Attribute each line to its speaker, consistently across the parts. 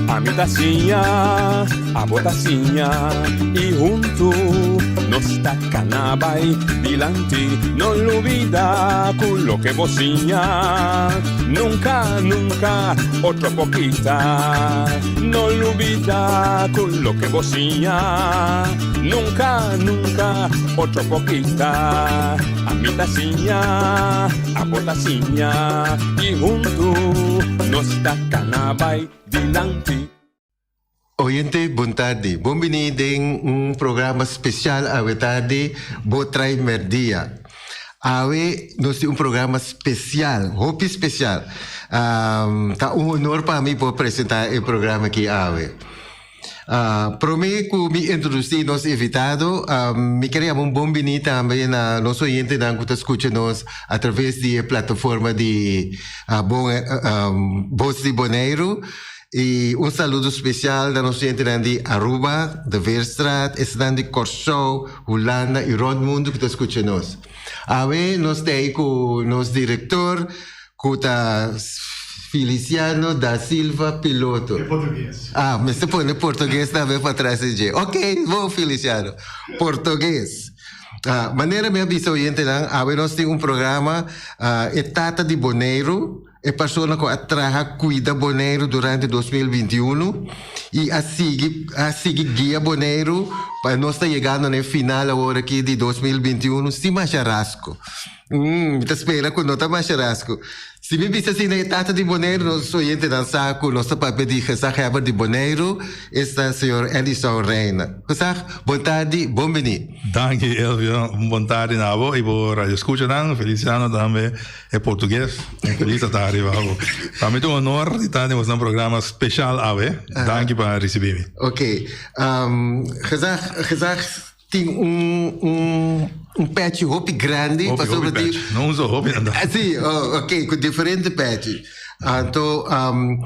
Speaker 1: Ami ta siña, abo ta siña y huntu nos ta cana bay dilanti. No lubida cu loke bo siña nunca, nunca otro por kita. No lubida cu loke bo siña nunca, nunca otro por kita. Ami ta siña, abo ta siña y huntu nos ta cana bay dilanti.
Speaker 2: Oyente bon tardi, bon bini den un programa special awe tardi Bo Trai Merdia. Awe nos tin un programa special, hopi special. Ta un honor pa mi por presenta e programa aki awe. Prome ku mi introdusí nos invitado, mi ker yama un bon biní tambe na nos oyentenan ku ta skucha nos a traves di e plataforma di Bos di Boneiru. I un saludo spesial na nos oyentenan di Aruba, de Veerstraat, esnan di Kòrsou, Hulanda i rònt mundu ku ta skucha nos. Awe nos ta ei ku nos direktor Ku ta Feliciano da Silva Piloto.
Speaker 3: E portugues.
Speaker 2: Ah, mester pone portugues tambe pa tras di dje. Ok, bon Feliciano. Portugues. Ah, manera mi a bisa oyentenan, awe nos tin un programa, ah, e tata di Boneiru, e persona ku a traha kuida Boneiru durante 2021 i a sigui a sigui guia Boneiru pa nos ta yegando na e final awor aki di 2021 sin masha rasco. Mi ta spera ku no ta masha rasku. Si mi bisa asina e tata di Boneiru, nos oyentenan sa ku nos ta papia di gezaghebber di Boneiru, esta señor Edison Reina. Gezag, bon tardi, bon bini.
Speaker 3: Danki Elvio, un bon tardi na abo i bo radioscuchanan. Feliciano tambe e portugues. Feliz tardi pa abo. Pa mi ta un honor di ta den bosnan programa special awe. Danki pa ricibi mi.
Speaker 2: Ok. Gezag, gezag. Tin un un un pechi hopi grandi
Speaker 3: Hopi, hopi pechi. No un so hopi anda.
Speaker 2: Ah, sí, oh, ok, ku diferente pechi. Anto, um,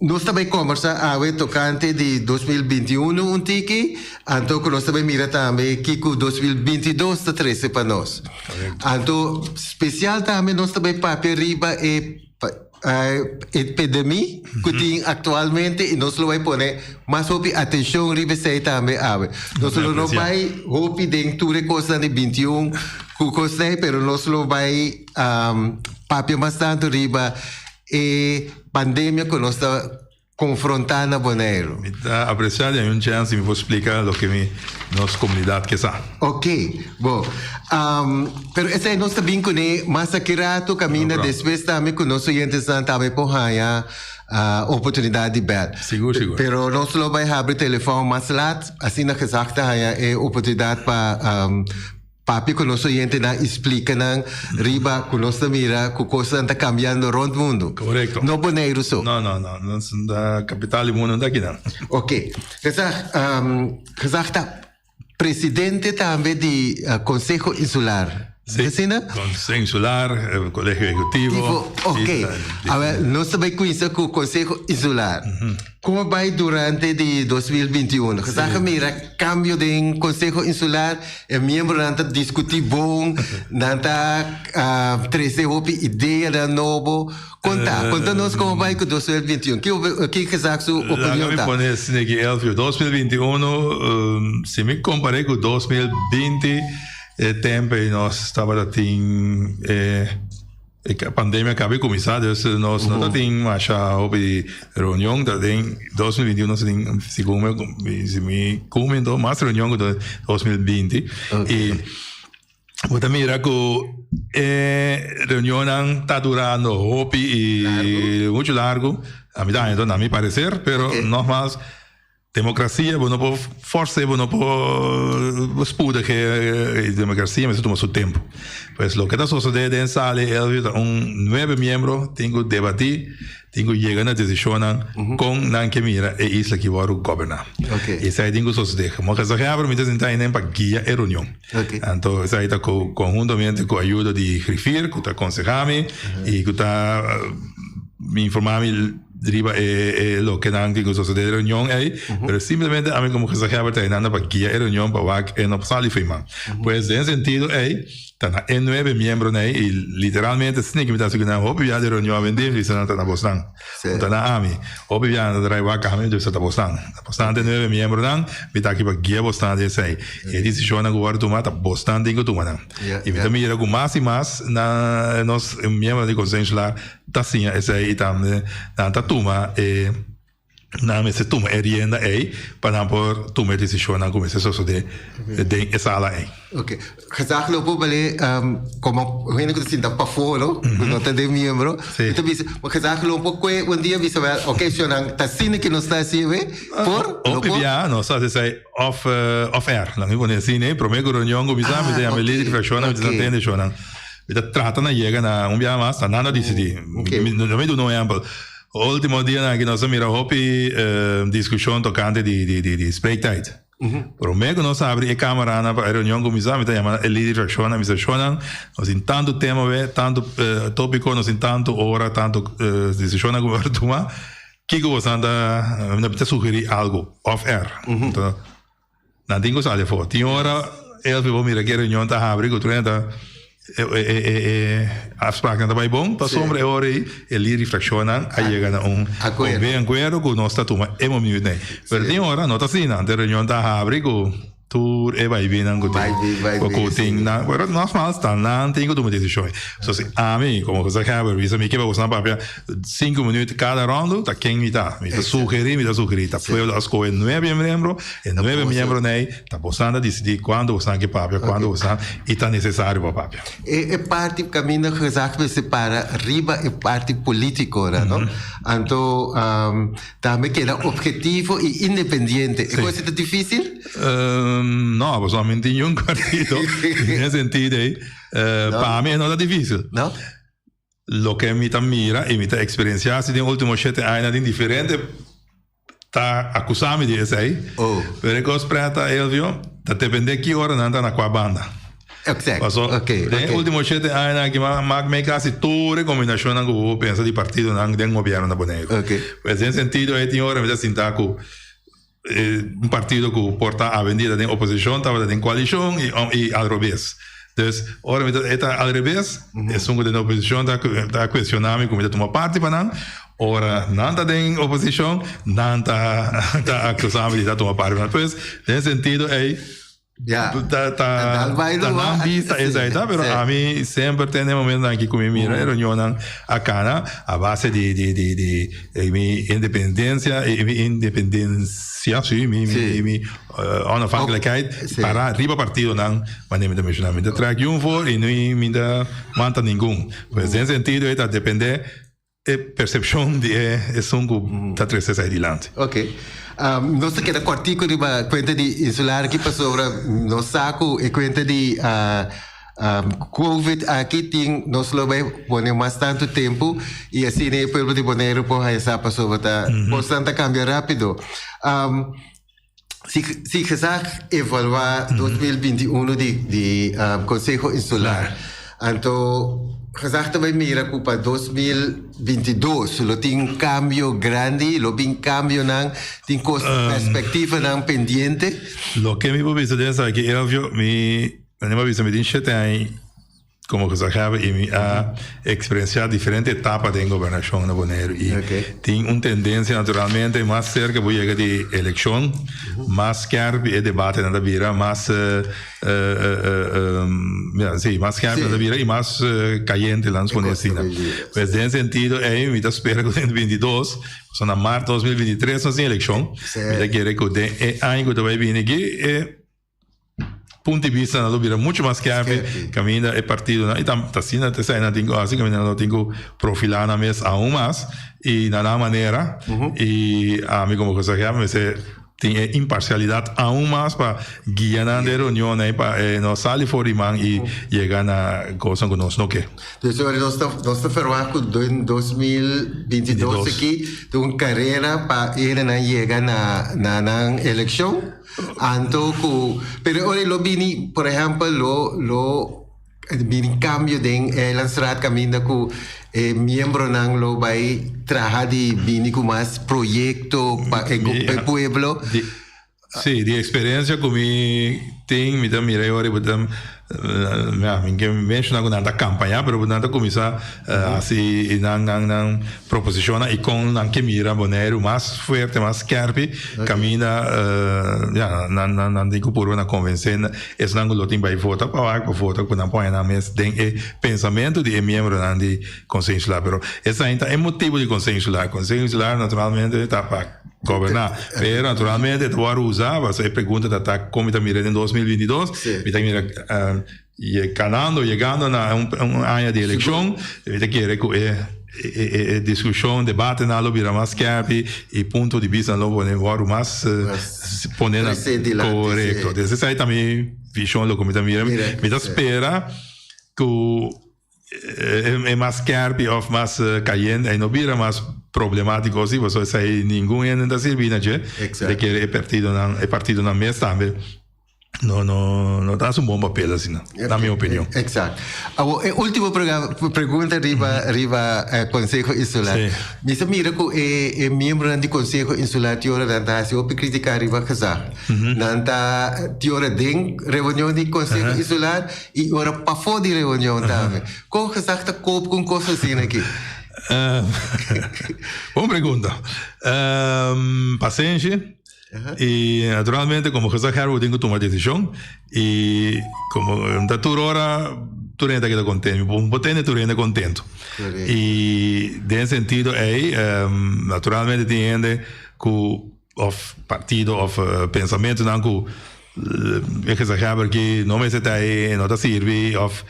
Speaker 2: nos ta bai kombersa awe tokante di 2021 un tiki, anto ku nos ta bai mira tambe kiko 2022 ta trese pa nos.
Speaker 3: Correcto.
Speaker 2: Anto, spesial tambe nos ta bai papia riba e Epidemia ku tin aktualmente i nos lo bai pone mas hopi atenshon riba esei tambe awe. Nos lo no bai hopi den tur e kosnan di 21 ku kosnan pero nos lo bai papia mas tantu riba e pandemia ku nos ta Konfrontá na Boneiru.
Speaker 3: Mi ta apresiá di hay un chèns di mi por splika loke mi nos komunidat ke sa.
Speaker 2: Oke, bo. Pero esei nos ta bin kuné mas aki ratu kaminda despues tambe ku nos oyentesnan tambe por haña oportunidat di bèl.
Speaker 3: Sigur, sigur.
Speaker 2: Pero nos lo bai habri telefòn mas lat, asina gezag ta haña e oportunidat pa Papia ku nos oyentenan i splika nan riba ku nos ta mira ku kosnan ta kambiando rònt mundu.
Speaker 3: Korekto.
Speaker 2: No Boneiru so.
Speaker 3: No, no, no. Nos ta kapital di mundu no ta akinan.
Speaker 2: Oke. Gezag, Gezag ta presidente tambe di Konseho Insular.
Speaker 3: Sí.
Speaker 2: Asina?
Speaker 3: Konseho Insular, Kolegio Ehekutivo.
Speaker 2: Tivo, oke. Awel, nos ta bai kuminsa ku Konseho Insular. Kon a bai durante di 2021? Gezag a mira kambio den Konseho Insular, e miembronan ta diskutí bon, nan ta trese hopi ideanan nobo. Kon ta? Konta nos kon a bai ku 2021. Ki ki Gezag su opinion
Speaker 3: Laga mi
Speaker 2: ta?
Speaker 3: pone asina aki, Elvio. 2021, si mi kompar'é ku 2020, e tempu ei nos tabata tin e. E pandemia a caba di cuminsa, dus nos no ta tin masha hopi reunion, ta den 2021 nos tin segun mi si mi cumento mas reunion cu 2020 y bo ta mira cu e reunionnan ta durando hopi y mucho largo, a mi ta haña na mi parecer, pero nogmaals Democracia bo no por forse, bo no por spuda ke e democracia mester tuma su tempo. Pues loke ta sosode den sala e Elvio ta un nuebe miembro tin ku debati, tin ku yega na decisionnan kon nan ke mira e isla ki wòrdu goberná. Esei tin ku sosode. Como gezaghebber mi ta sinta einan pa guia e reunion. Anto esei ta conhuntamente ku ayudo di griffier ku ta konseha mi i ku ta informa mi. riba e e loke nan tin ku sosodé den reunion ei, pero simplemente ami komo gezaghebber ta hinanda pa guia e reunion pa wak e no sali fo'i man. Pues den sentido ei ta na e nuebe miembronan ei i literalmente snik mi ta hasi ku nan hopi bia den reunion awendia mi bisa nan ta na bosnan, no ta na ami. Hopi bia nan ta drai wak ami mi bisa ta bosnan. Ta bosnan ta e nuebe miembronan, mi ta aki pa guia bosnan den esei. E desishonnan ku wòrdu tuma ta bosnan tin ku tuma nan. I mi ta mira ku mas i mas na nos miembronan di Konseho Insular ta siña esei i tambe nan ta tuma e nan mester tuma e rienda ei pa nan por tuma e desishonnan ku mester sosodé den e sala ei.
Speaker 2: Ok. Gezag lo por bale komo hende ku ta sinta pafó no, ku no ta den miembro, mi ta bisa, ma gezag lo por kue un dia bisa wèl, ok shonnan ta asina ke nos ta hasi we, por? Lo
Speaker 3: Hopi
Speaker 2: por?
Speaker 3: bia nos ta hasi esei off off air, laga mi pone asina ei, promé ku reunion kuminsá mi ta yama e lider di frakshonnan mi ta tende shonnan. Mi ta trata na yega na un biaha mas, ta nan a disidí. Mi no mi duna un ehèmpel. Ultimo dianan aki nos a mira hopi diskushon tokante di di di di spreektijd. Promé ku nos abri e kameranan pa e reunion kuminsá, mi ta yama e lider di frakshonnan, mi bisa, Shonnan, nos tin tantu tema awe, tantu tópiko, nos tin tantu ora, tantu desishonnan ku mester tuma. Kiko boso ta, mi ta sugerí algu off air. Nan tin ku sali afó. Tin ora Elvi bo mira ku e reunion ta habri ku tur hende ta e e e e afspraaknan ta bai bon, pasobra e ora ei e lider di frakshonnan a yega na un akuerdo ku nos ta tuma e momentu ei. Pero tin ora no ta asina, anto e reunion ta habri ku tur e baibinan ku tin ku tin nan, pero nògmals ta nan tin ku tuma desishon ei. So si ami komo gezaghebber bisa mi ke pa boso nan papia Sinku minuut kada ròndu ta ken mi ta. Mi ta sugerí, mi ta sugerí. Ta pueblo a skohe nuebe miembro, e nuebe miembronan ei ta bosan ta disidí kuantu bosan ke papia, kuantu bosan i ta nesesario pa papia.
Speaker 2: E parti kaminda gezag mester para riba e parti polítiko nan, no? Anto tambe keda ophetivo i independiente. E kos ei ta difísil?
Speaker 3: No, pasobra mi no tin niun partido den e sentido ei. Pa mi e no ta difísil.
Speaker 2: No?
Speaker 3: Loke mi ta mira i mi ta eksperensiá si den último shete añanan tin diferente ta akusá mi di esei.
Speaker 2: Oh.
Speaker 3: Pero e kos prèt ta, Elvio, ta dependé ki ora nan ta na kua banda.
Speaker 2: Exact.
Speaker 3: Paso,
Speaker 2: Ok,
Speaker 3: den e
Speaker 2: ok.
Speaker 3: último shete añanan aki m'a mak mei kasi tur e kombinashonnan ku bo por pensa di partidonan den gobièrnu na Boneiru.
Speaker 2: Ok.
Speaker 3: Pues den sentido ei tin ora mi ta sinta ku un partido ku por ta awendia ta den oposishon tabata den koalishon i i al robes. Dus ora mi ta e ta al rebes esun ku ta den oposishon ta ta kuestioná mi ku mi ta tuma parti pa nan, ora nan ta den oposishon nan ta ta akusá mi di ta tuma parti pa nan. Pues den e sentido ei
Speaker 2: Ja.
Speaker 3: Ta ta
Speaker 2: Dal bai
Speaker 3: ta
Speaker 2: lugar.
Speaker 3: nan bista
Speaker 2: Sí,
Speaker 3: esei ta, pero
Speaker 2: sí.
Speaker 3: ami semper ten e momentonan aki ku mi mira e reunionnan a kana a base di di di di e mi independencia e mi independencia sí mi mi
Speaker 2: Sí.
Speaker 3: mi onafhankelijkheid
Speaker 2: Sí.
Speaker 3: para riba partidonan manera mi ta menshoná. Mi ta trek yun for i ni mi ta manta ningun. Pues den sentido ei ta depende E persepshon di e esun ku ta trese esei dilanti.
Speaker 2: Ok. Nos ta keda kòrtiku riba kuenta di Insular aki pasobra nos sa ku e kuenta di Covid aki tin nos lo bai pone mas tantu tempu i asina e pueblo di Boneiru por haña sa pasobra ta kosnan ta kambia rápido. Si si gezag evaluá 2021 di di Konseho Insular, anto gezag ta bai mira ku pa 2022 lo tin kambio grandi, lo bin kambionan, tin kos perspektivanan pendiente.
Speaker 3: Loke mi por bisa den esaki, Elvio, mi, mi a bisa mi tin shete aña. Como gezaghebber y mi a experiencia diferente etapa den gobernacion na Boneiru y tin un tendencia naturalmente mas cerca bo yega di eleccion mas skerp e debatenan ta bira mas si mas skerp nan ta bira y mas cayente lanos pone asina. Pues den sentido ey mi ta spera cu den 22 pasobra na maart 2023 nos tin eleccion mi ta kere cu den e aña cu ta bay bini aki e Punto di bista nan lo bira mucho mas skerpi kaminda e partidonan i ta asina ta esei nan tin ku hasi kaminda nan lo tin ku profilá nan mes aun mas i na nan manera i ami komo konsehero mester tin e imparsialidat aun mas pa guia nan den reunionnan i pa e no sali for di man i yega na kosnan ku nos no ke.
Speaker 2: Dus ora nos ta nos ta ferwagt ku den 2022 aki ta un karera pa hendenan yega na na nan elekshon. Anto ku, pero ora lo bini, por ehèmpel, lo lo Bini cambio den Eilandsraad caminda cu e miembronan lo bay traha di bini cu mas proyecto pa e pueblo.
Speaker 3: Sí, di experiencia cu mi tin, mi ta mira e ora bo ta, ja, mi ke menciona cu nan ta campaña, pero nan ta cuminsa haci nan nan nan proposicionnan y con nan ke mira Boneiru mas fuerte, mas skerpi, caminda, ja, nan nan nan tin cu purba na convence Esnan ku lo tin bai vota pa wak pa vota ku nan pone nan mes den e pensamentu di e miembronan di Konseho Insular. Pero esei ta e motibu di Konseho Insular. Konseho Insular naturalmente ta pa goberná, pero naturalmente ta wòrdu usá pasobra e pregunta ta ta kon mi ta mira den 2022, mi ta mira kanando, yegando na un aña di elekshon, mi ta kere ku e e diskushon, debatenan lo bira mas skerpi i punto di bistanan lo pone wòrdu mas pone na korekto. Entonces esei ta mi vishon loke mi ta mira. Mi ta spera ku e mas skerpi òf mas kayente ei no bira mas problemátiko si pasobra esei ningun hende ta sirbi na dje. Mi ta kere e partidonan e partidonan mes tambe. No, no, no ta haci un bon papel asina, na mi opinion.
Speaker 2: Exacto. Awo, e ultimo pregunta riba, riba eh, Consejo Insular.
Speaker 3: Sí.
Speaker 2: Mi sa mira cu e, e miembronan di Consejo Insular ti ora nan ta haci hopi critica riba gezag. Nan ta ti ora den reunion di Consejo Insular y ora pafó di reunion tambe. Con gezag ta cope cu un cos asina aki?
Speaker 3: Eh, bon pregunta. Pasenshi. Y naturalmente como gezaghebber bo tin cu tuma decision y como ta tur ora tur hende ta keda contento, bo por tene tur hende contento. Y den sentido ey naturalmente tin hende cu of partido of pensamentonan cu e gezaghebber aki no mester ta ey, no ta sirbi of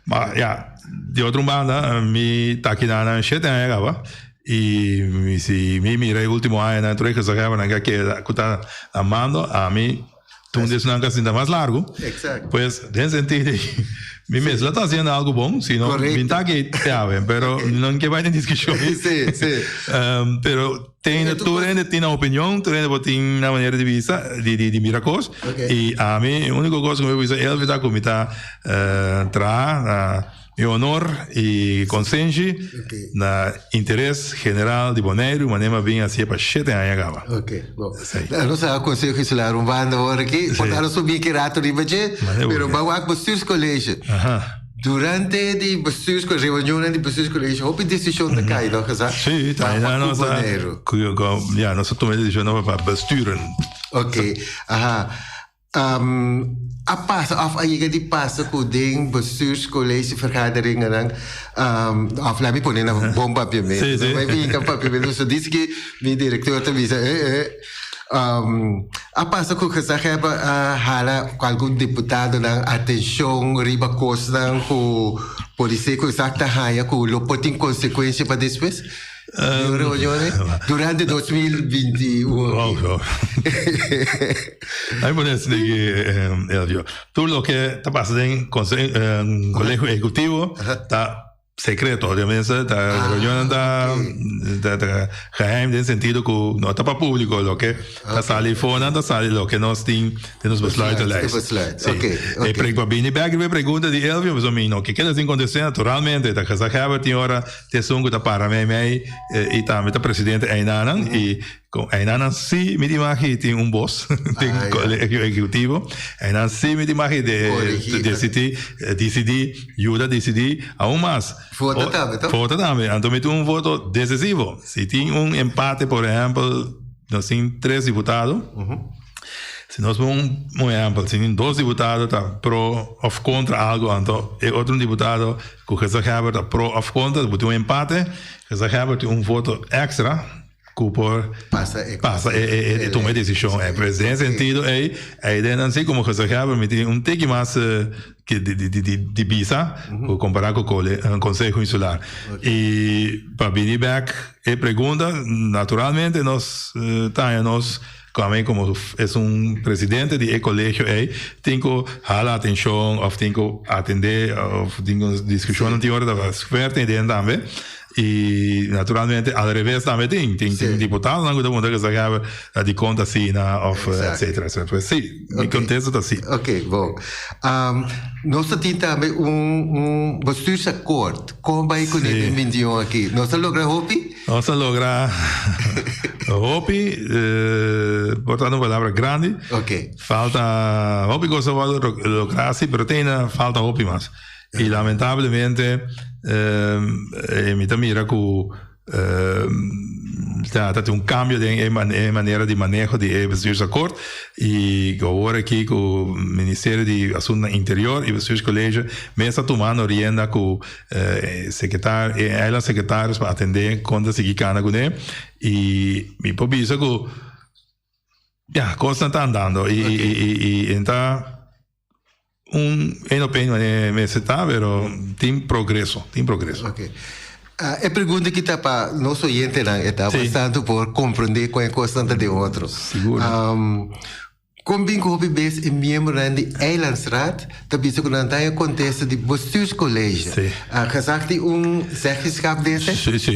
Speaker 3: ma ya di otro banda mi ta aki nan shete aña caba. I mi si mi mira e ultimo añanan tur e gezaghebbernan ke a keda ku ta na mando, ami ta un di esnan ku a sinta mas largu.
Speaker 2: Exacto.
Speaker 3: Pues den sentido ei mi mes lo ta hasiendo algu bon, si no mi ta aki te awe, pero mi no ke bai den diskushon.
Speaker 2: Sí, sí.
Speaker 3: Pero tin tur hende tin nan opinion, tur hende por tin nan manera di bista, di di mira kos. I ami e uniko kos ku mi por bisa Elvi ta ku mi ta traha na Mi honor i konsenshi na interes general di Boneiru manera mi a bin hasié pa shete aña kaba.
Speaker 2: Ok, bo. Nos a Konseho Insular un banda awor aki, por ta nos subi ki rato riba dje, pero bo a wak Bestuurscollege. Durante di bestuurscollege, reunionnan di bestuurscollege, hopi desishon ta kai, no Gezag?
Speaker 3: Sí, ta
Speaker 2: Pa ku Boneiru.
Speaker 3: Ya, nos a tuma e desishonnan pa besturen.
Speaker 2: Ok, aha. A pasa of a yega di pasa ku den bestuurscollegevergaderingennan, of laat mi pone na bon papiamentu,
Speaker 3: Sí, sí.
Speaker 2: no bai bin ka papiamentu, so dice ki mi director ta bisa eh eh. A pasa ku gezaghebber a hala ku algun diputadonan atenshon riba kosnan ku polisé ku esaki ta haña ku lo por tin konsekuensia pa despues? Um, Durante 2021.
Speaker 3: Wow, wow. Ahí pone así de que, Elvio, todo lo que está pasando en colegio ejecutivo está secreto, obviamente, está reunión está, está, está geheim en sentido que no está para público, lo que está sali fora, está sali lo que nos tin den nos besluitenlijst.
Speaker 2: Besluit,
Speaker 3: Sí.
Speaker 2: oké,
Speaker 3: E
Speaker 2: oké.
Speaker 3: pre, pa bini bek riba e pregunta di Elvio, pasobra mi no ke keda sin kontest'é naturalmente, ta gezaghebber tin ora Te esun ku ta para meimei i tambe ta presidente einanan i ku einanan si mi tin tin un bos den kolegio ehekutivo. Einan si mi tin magi de desidí disidí yuda disidí aun mas.
Speaker 2: Vota tambe to?
Speaker 3: Vota tambe. Anto mi tin un voto desisivo. Si tin un empate por ehèmpel nos tin tres diputado. Si nos pon un ehèmpel si tin dos diputado ta pro òf kontra algu anto e otro diputado Ku gezaghebber ta pro of kontra, bo tin un empate, gezaghebber tin un voto extra ku por pasa e tuma e desishon ei. Pues den e sentido ei, ei den nan si komo gezaghebber mi tin un tiki mas di bisa ku kompará ku Konseho Insular. I pa bini bèk e pregunta, naturalmente nos ta haña nos Cu como esun presidente di e colegio ey tin cu hala atencion of tin cu atende of tin cu discusionnan tin ora ta fuerte den tambe. I naturalmente al revés tambe tin. Tin tin diputadonan ku ta puntra gezaghebber ta dikon ta asina òf etcetera etcetera. Pues si, mi kontesto ta si.
Speaker 2: Oké, bon. Nos ta tin tambe un un bestuursakkoord. Kon bai kuné den 21 aki? Nos a logra hopi?
Speaker 3: Nos a logra hopi, por ta un palabra grandi.
Speaker 2: Oké.
Speaker 3: Falta hopi kos a wòrdu lográ si, pero te ainda falta hopi mas. I lamentablemente mi ta mira ku ta ta tin un kambio den e manera di maneho di e bestuursakkoord i awor aki ku Ministerio di Asuntunan Interior i Bestuurscollege mes ta tumando rienda ku sekretario e eilandsekretaris pa atendé kon ta sigui kana kuné i mi por bisa ku ya kosnan ta andando i i i ta Un en op een wanneer mester ta, pero tin progreso, tin progreso.
Speaker 2: Ok. E pregunta aki ta pa nos oyentenan, e ta bastante por comprende con e cosnan ta den otro.
Speaker 3: Sigur.
Speaker 2: Con bin cu hopi bes e miembronan di Eilandsraad ta bisa cu nan ta haña contesta di Bestuurscollege?
Speaker 3: Si.
Speaker 2: Gezag tin un zeggenschap den esei?
Speaker 3: Si, si.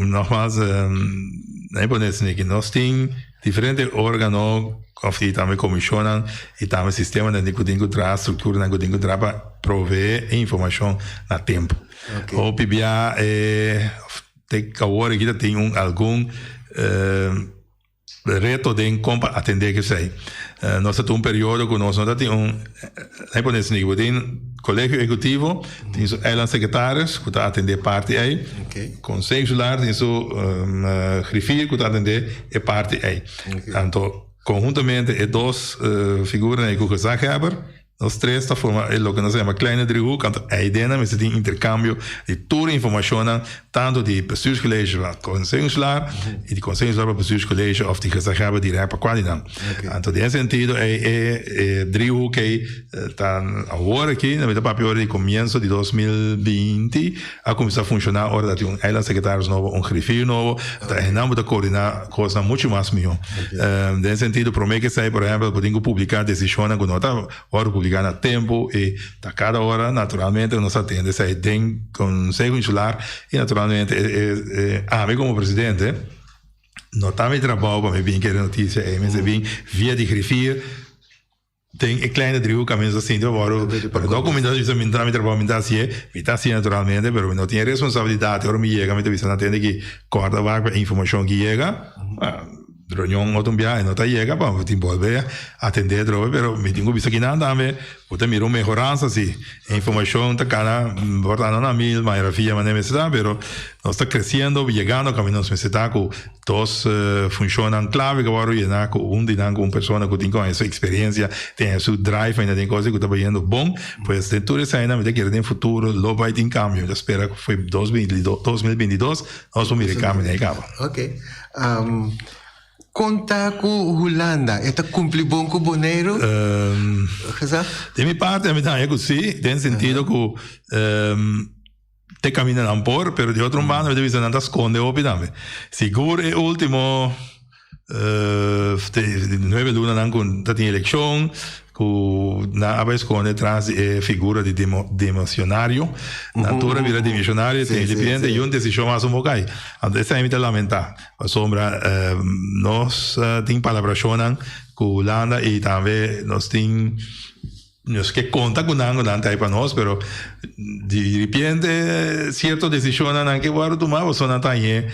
Speaker 3: Nogmaals, nan e pone esaki, nos tin Diferente organo of y tambe comisionnan y tambe sistemanan di cu tin cu traha, structuranan cu tin cu traha pa provee e informacion na tempo. Hopi bia e te awor aki ta tin un algun reto den con pa atende cu esey. Nos ta tin un periodo cu nos no ta tin un, laat me pone esaki, bo tin Colegio Ehecutivo tin su eilandsecretaris cu ta atende parti ey, Consejo Insular tin su griffier cu ta atende e parti ey. Anto conhuntamente e dos figuranan ey cu gezaghebber, nos tres ta forma e loke nos ta yama kleine driehoek, anto eydennan mester tin intercambio di tur e informacionnan tanto di Bestuurscollege pa Consejo Insular y di Consejo Insular pa Bestuurscollege of di gezaghebber direct pa cual di nan. Anto den e sentido ey e driehoek ey Ta awor aki, mi ta papia ora di comienso di 2020, a cuminsa funciona ora ta tin un eilandsecretaris nobo, un griffier nobo, ta hennan bo ta coordina cosnan mucho mas miho. Den sentido prome ke esei, por ehempel, bo tin cu publica decisionnan cu no ta worde publica na tempo y ta cada ora naturalmente nos ta atende esei den Conseho Insular y naturalmente ami como presidente, no ta mi trabao pa mi bin kere noticia ey, mi mester bin via di griffier. Den e kleine driehoek a mi sa sinti awor, pero no ku mi ta bisa mi ta mi trabou mi ta hasié, mi ta hasié naturalmente, pero mi no tin e responsabilidat. Ora mi yega mi ta bisa nan tende ki kòrta wak pa e informashon ki yega, reunion otro un biaha e no ta yega pa mi tin bolbe atendé atrobe, pero mi tin ku bisa kinan tambe bo ta mira un mehoransa si. E informashon ta kana por ta no na mil maravia manera mester ta, pero nos ta kresiendo, yegando kaminda nos mester ta ku Dos funshonnan klave ku a wòrdu yená ku un di nan ku un persona ku tin kon su eksperensia, tin su drive ainda den kos ku ta bayendo bon. Pues den tur eseinan mi ta kere den futuro lo bai tin kambio. Mi ta spera ku fo'i 2022 nos por mira e kambio den e kaba.
Speaker 2: Ok. Kon ta ku Hulanda? E ta kumpli bon ku Boneiru? Gezag?
Speaker 3: Di mi parti ami ta haña ku si, den sentido ku Te caminda nan por, pero di otro banda mi ta bisa nan ta sconde hopi tambe. Sigur e ultimo nuebe lunanan cu ta tin eleccion, cu nan a bay sconde tras di e figura di demisionario, nan tur a bira demisionario, tin dipende y un decision mas un por cay. Anto esey mi ta lamenta, pasobra nos tin palabracionnan cu Hulanda y tambe nos tin. Nos ke konta ku nan ku nan ta ei pa nos, pero di ripiente sierto desishonnan nan ke wòrdu tumá, pasobra nan ta hañ'é,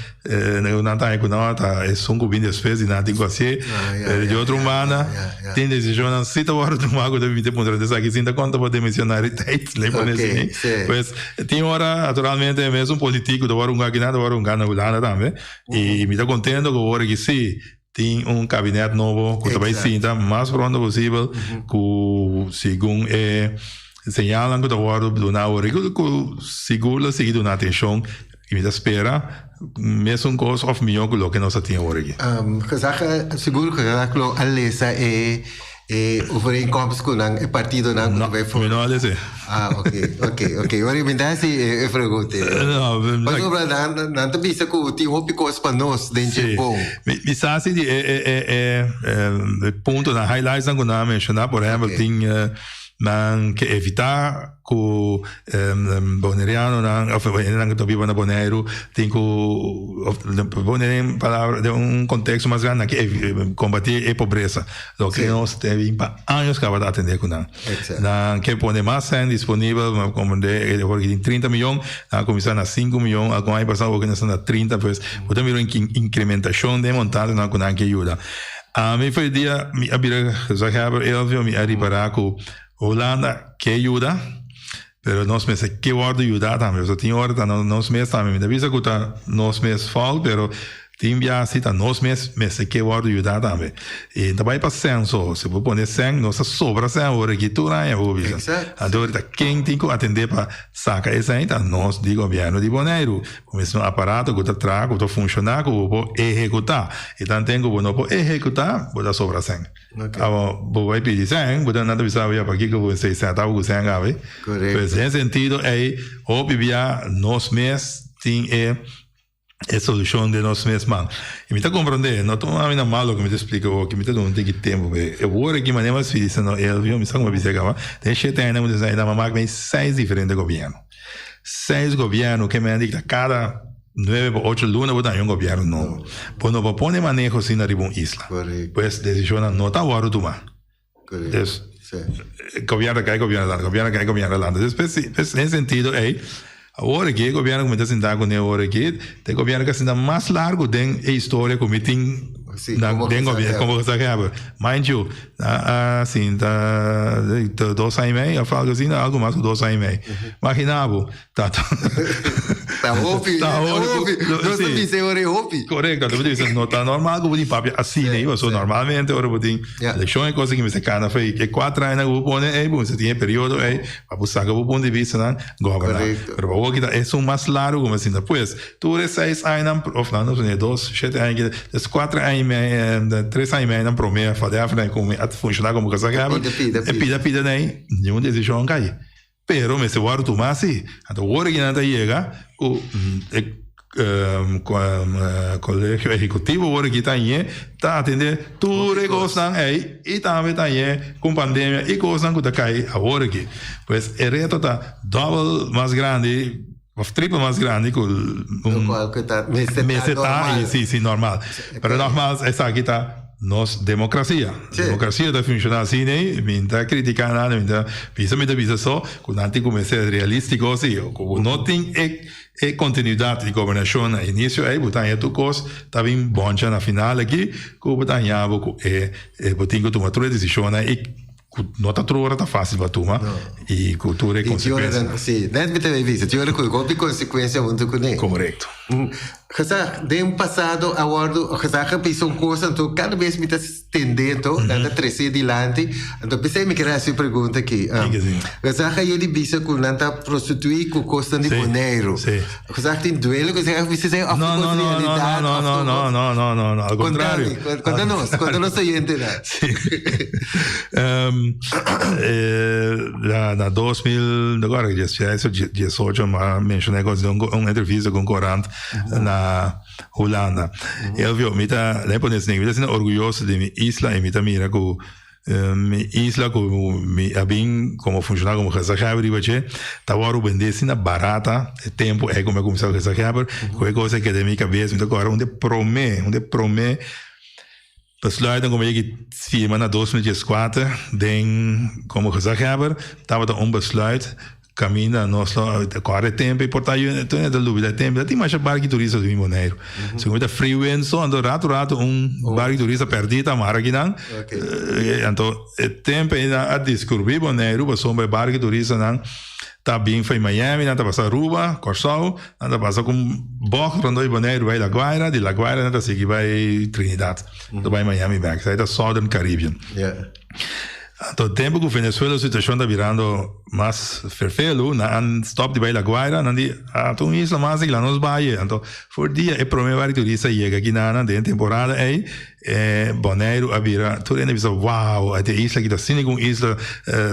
Speaker 3: nan ta haña ku nan ta esun ku bin despues di nan tin ku hasié. Pero di otro banda, tin desishonnan si ta wòrdu tumá ku ta bin ta puntra esaki sin ta konta pa demisionariteit, lei pone asina. Pues tin ora naturalmente mesun politiko ta wòrdu hunga akinan, ta wòrdu hunga na Hulanda tambe, i mi ta kontento ku awor aki si Tin un kabinet nobo ku ta bai sinta mas pronto posibel ku segun e señalnan ku ta wòrdu duna awor ku sigur lo sigui duna atenshon i mi ta spera mesun kos òf mihó ku loke nos a tin awor aki.
Speaker 2: Gezag, sigur gezag lo a lesa e E overeenkomst ku nan, e partidonan ku ta bai
Speaker 3: forma. Mi no a lese.
Speaker 2: Ah, ok, ok, ok. Ora mi ta hasi e pregunta.
Speaker 3: No,
Speaker 2: Pasobra nan, nan ta bisa ku tin hopi kos pa nos den dje bon.
Speaker 3: Mi, mi sa si di e, e, e, e, e puntonan, highlightsnan ku nan a menshoná, por ehèmpel, tin. Nan ke evitá ku bonerianonan òf hendenan ku ta biba na Boneiru tin ku òf pone den palabra den un konteksto mas grandi nan ke kombatí e pobresa loke nos ta bin pa años kaba ta atendé ku nan. Nan ke pone mas sèn disponibel mi a komprendé awor ki tin 30 miyon nan a kuminsá na 5 miyon algun aña pasá awor ki nan sta na 30 pues bo ta mira un inkrementashon den e montantenan ku nan ke yuda. Ami for e dia mi a bira gezaghebber Elvio mi a ripará ku Hulanda ke yuda pero nos mester ke wòrdu yudá tambe pasobra tin ora ta nos mes tambe mi ta bisa ku ta nos mes fout pero tin bia si ta nos mes mester ke wòrdu yudá tambe i ta bai pa sèn so si bo pone sèn nos ta sobra sèn awor aki tur aña bo bisa anto ora ta ken tin ku atendé pa saka e sèn ta nos di gobièrnu di Boneiru. Ku mes un aparato ku ta traha, ku ta funshoná, ku bo por ehekutá. I tanten ku bo no por ehekutá, bo ta sobra sèn. Awor, bo bai pidi sèn, bo ta nan ta bisa bo, ya pakiko bo esei sèn tabata ku sèn awe? Pues den sentido ei, hopi bia nos mes tin e e solushon den nos mes man. I mi ta komprondé, no tuma mi na mal loke mi ta splika awor, mi ta duna un tiki tempu. E wor aki manera mi a bisa no Elvio, mi sa kuma bisa kaba, den shete aña mi ta sa, mi a mak mei seis diferente gobièrnu. Seis gobièrnu ke men dikta kada nuebe pa ocho luna bo ta haña un gobièrnu nobo. Bo no por pone maneho asina riba un isla. Pues desishonnan no ta wòrdu tumá. Dus gobièrnu ta kai, gobièrnu lanta, gobièrnu kai, gobièrnu lanta. Dus pues den sentido ei awor aki e gobièrnu ku mi ta sinta kuné awor aki ta e gobièrnu ku a sinta mas largu den e historia ku mi tin den gobièrnu komo gezaghebber. Mind you, a sinta dos aña y mei of algo asina, algo mas ku dos aña y mei. Imagina bo, ta
Speaker 2: Ta hopi, ta hopi. Nos ta bisa e ora e hopi.
Speaker 3: Korekto, anto bo ta bisa no ta normal ku bo tin papia asina ei, pasobra normalmente ora bo tin elekshon e kos aki mester kana for e kuater añanan ku bo pone ei, bo mester tin e periodo ei pa bo saka bo punto di bistanan goberná. Pero pa awor kita esun mas largu ku bo sinta. Pues, Tur e seis añanan, of nan nos tene dos, shete aña ki, des kuater aña i mei, tres aña i mei nan promé for de after ku mi a funshoná komo gezaghebber,
Speaker 2: Pida, pida,
Speaker 3: e pida pida nei, niun desishon kai. Pero mester wòrdu tumá si. Anto ora ki nan ta yega ku e kolegio ehekutivo ora ki ta ñe ta atendé tur e kosnan ei i tambe ta ñe ku pandemia i kosnan ku ta kai awor aki. Pues e reto ta dòbel mas grandi. Of triple mas grandi ku
Speaker 2: un Lokual ku ta mester ta
Speaker 3: mester ta
Speaker 2: normal.
Speaker 3: i si si normal. Pero nogmaals esaki ta nos demokrasia.
Speaker 2: Sí.
Speaker 3: Demokrasia ta funshoná asina ei, mi no ta kritiká nada, mi ta bisa mi ta bisa so ku nan tin ku mester realístiko si ku bo no tin e e kontinuidat di gobernashon na inisio ei bo ta haña tur kos ta bin bòncha na final aki ku bo ta haña bo ku e bo tin ku tuma tur e desishonnan i Ku no ta tur ora ta fásil pa tuma i ku tur e konsekuensianan.
Speaker 2: Sí, net mi ta bay bisa, tin ora ku hopi konsekuensia huntu kuné.
Speaker 3: Korekto.
Speaker 2: Gezag, den pasado a wòrdu, gezag a bisa un kos, anto kada bes mi ta tende anto, nan ta trese dilanti, anto p'esei mi ker hasi e pregunta aki. Gezag a yedi bisa ku nan ta prostituí ku kosnan di Boneiru. Gezag tin duele ku esei, òf bisa esei òf
Speaker 3: No,
Speaker 2: ta
Speaker 3: no,
Speaker 2: kos
Speaker 3: no, no,
Speaker 2: realidat
Speaker 3: no,
Speaker 2: òf
Speaker 3: no,
Speaker 2: ta
Speaker 3: no, no, no, no, no, al
Speaker 2: Konta
Speaker 3: kontrario.
Speaker 2: mi, konta nos, konta nos oyentenan.
Speaker 3: Sí. Na, na 2000, no acuerdo, 16 o 18, ma mencioné cos de un, un entrevista con Corant na Hulanda. Elvio, mi ta, le pone así, mi ta asina orgulloso di mi isla y mi ta mira cu Mi isla ku mi a bin komo funshoná komo gezaghèber riba dje ta wòrdu bendé asina barata e tempu ei ku mi a kuminsá gezaghèber ku e kos a keda den mi kabes mi ta kòrda un di e promé un di e promé besluitnan ku mi a yega firma na 2014 den komo gezaghèber tabata un besluit Caminda nos lo corre tempo y por ta yo tu ta lubida tempo ta tin masha barki turista di Boneiru. Si mi ta free wind so anto rato rato un barki turista perdi ta mara kinan. Anto e tempo ei nan a descubri Boneiru pasobra e barki turistanan ta bin for Miami nan ta pasa Aruba, Corsou, nan ta pasa cu un bocht rondó di Boneiru bay La Guaira, di La Guaira nan ta sigui bay Trinidad, ta bay Miami bek. Esei ta Southern Caribbean. Anto tempo cu Venezuela situacion ta birando mas ferfelu, nan an stop di bay La Guaira, nan di, ah, ta un isla mas di la nos baye. Anto for dia e prome bari turista yega aki na nan den temporada ey, E Boneiru a bira, tur hende a bisa, wow, e isla aki ta asina ku un isla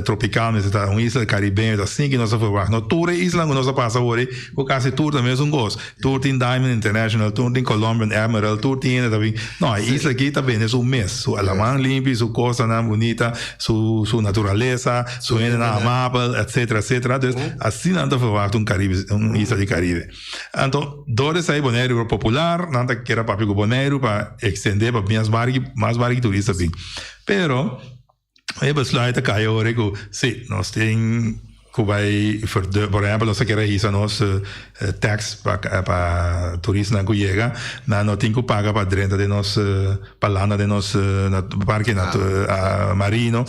Speaker 3: tropikal mester ta, un isla karibeño, ta asina ki nos a verwagt. No tur e islan ku nos a pasa awor ei, ku kasi tur ta mesun kos. Tur tin Diamond International, tur tin Colombian Emerald, tur tin hende ta bin. No, e isla aki ta bende su mes, su laman limpi, su kostanan bunita, su su naturalesa, su hendenan amabel, etcetera, etcetera. Dus asina nan ta verwagt un Caribe, un isla di Caribe. Anto, dor esei Boneiru bira popular, nan ta kere papia ku Boneiru pa ekstendé pa mas barki, mas barki turista bin. Pero, e besluit a kai ora ku si, nos tin ku bai verdu, por ehèmpel nos ta kere hisa nos tax pa pa turistanan ku yega, nan no tin ku paga pa drenta den nos, pa landa den nos parke marino,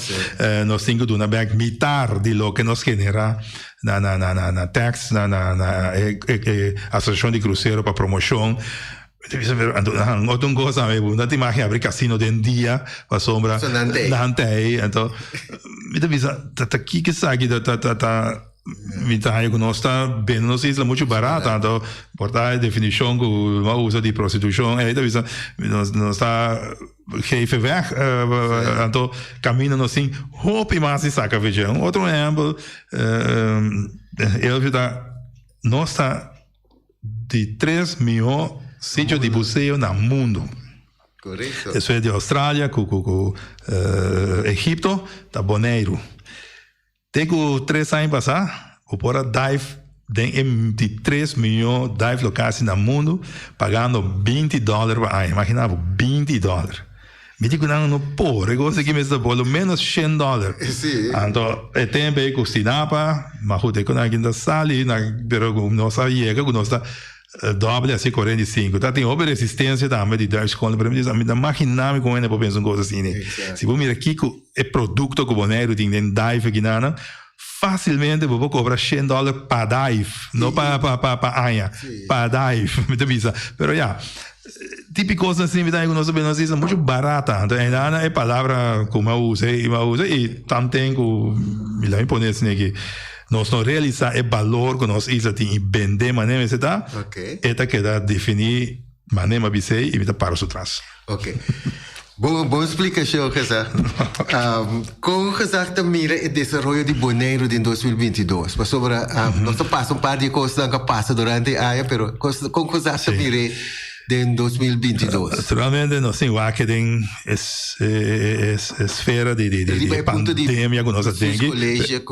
Speaker 3: nos tin ku duna bèk mitar di loke nos generá na na na na na tax na na na e e asosiashon di krusero pa promoshon mi ta bisa pero anto nan otro un kos tambe bo no ta imagina abri kasino den dia pasobra
Speaker 2: So nan tei.
Speaker 3: nan tei anto mi ta bisa ta ta kiko esaki ta ta ta ta mi ta haña ku nos ta bende nos isla muchu barata anto por ta e definishon ku bo a usa di prostitushon ei ta bisa nos nos ta Geven weg. Anto camino nos tin hopi mas di saca fecha. Un otro ehempel, Elvio ta, nos ta di tres miho sitio di buceo na mundo.
Speaker 2: Correcto.
Speaker 3: Despues di Australia cu cu cu Egipto ta Boneiru. Te ku tres aña pasá, bo por a dive den e di tres mihó dive locatie na mundu pagando 20 dòler pa aña. Imaginá bo, 20 dòler. Mi di ku nan no por, e kos aki mester ta por lo ménos shen dòler.
Speaker 2: Sí.
Speaker 3: Anto e tempu ei ku Stinapa, ma goed e ku nan ta sali, pero ku nos a yega ku nos ta Doble asi 45. Ta tin hopi resistencia tambe di Duits Scholen, pero mi di mi ta magina mi con hende por pensa un cosa asina. Si bo mira kico e producto cu Boneiru tin den dive akinana, facilmente bo por cobra shen dollar pa dive, no pa pa pa pa aña, pa dive, mi ta bisa. Pero ya, tipi cosnan asina mi ta haña cu nos ta bende nos isla mucho barata. Anto ainda e palabra cu mi a usa y mi a usa y tanten cu mi la mi pone asina aki. Nos no realisa e balor ku nos isla tin i bende manera mester ta, e ta keda defini manera mi a bis'ei i mi ta para su tras.
Speaker 2: Ok. Bon, bon splikashon, Gezag. Kon Gezag ta mira e desaroyo di Boneiru den 2022? Pasobra nos ta pasa un par di e kosnan ku a pasa durante e aña, pero kon Gezag ta mir'é den 2022?
Speaker 3: Naturalmente nos tin wak den es esfera di di di pandemia ku nos a tin aki.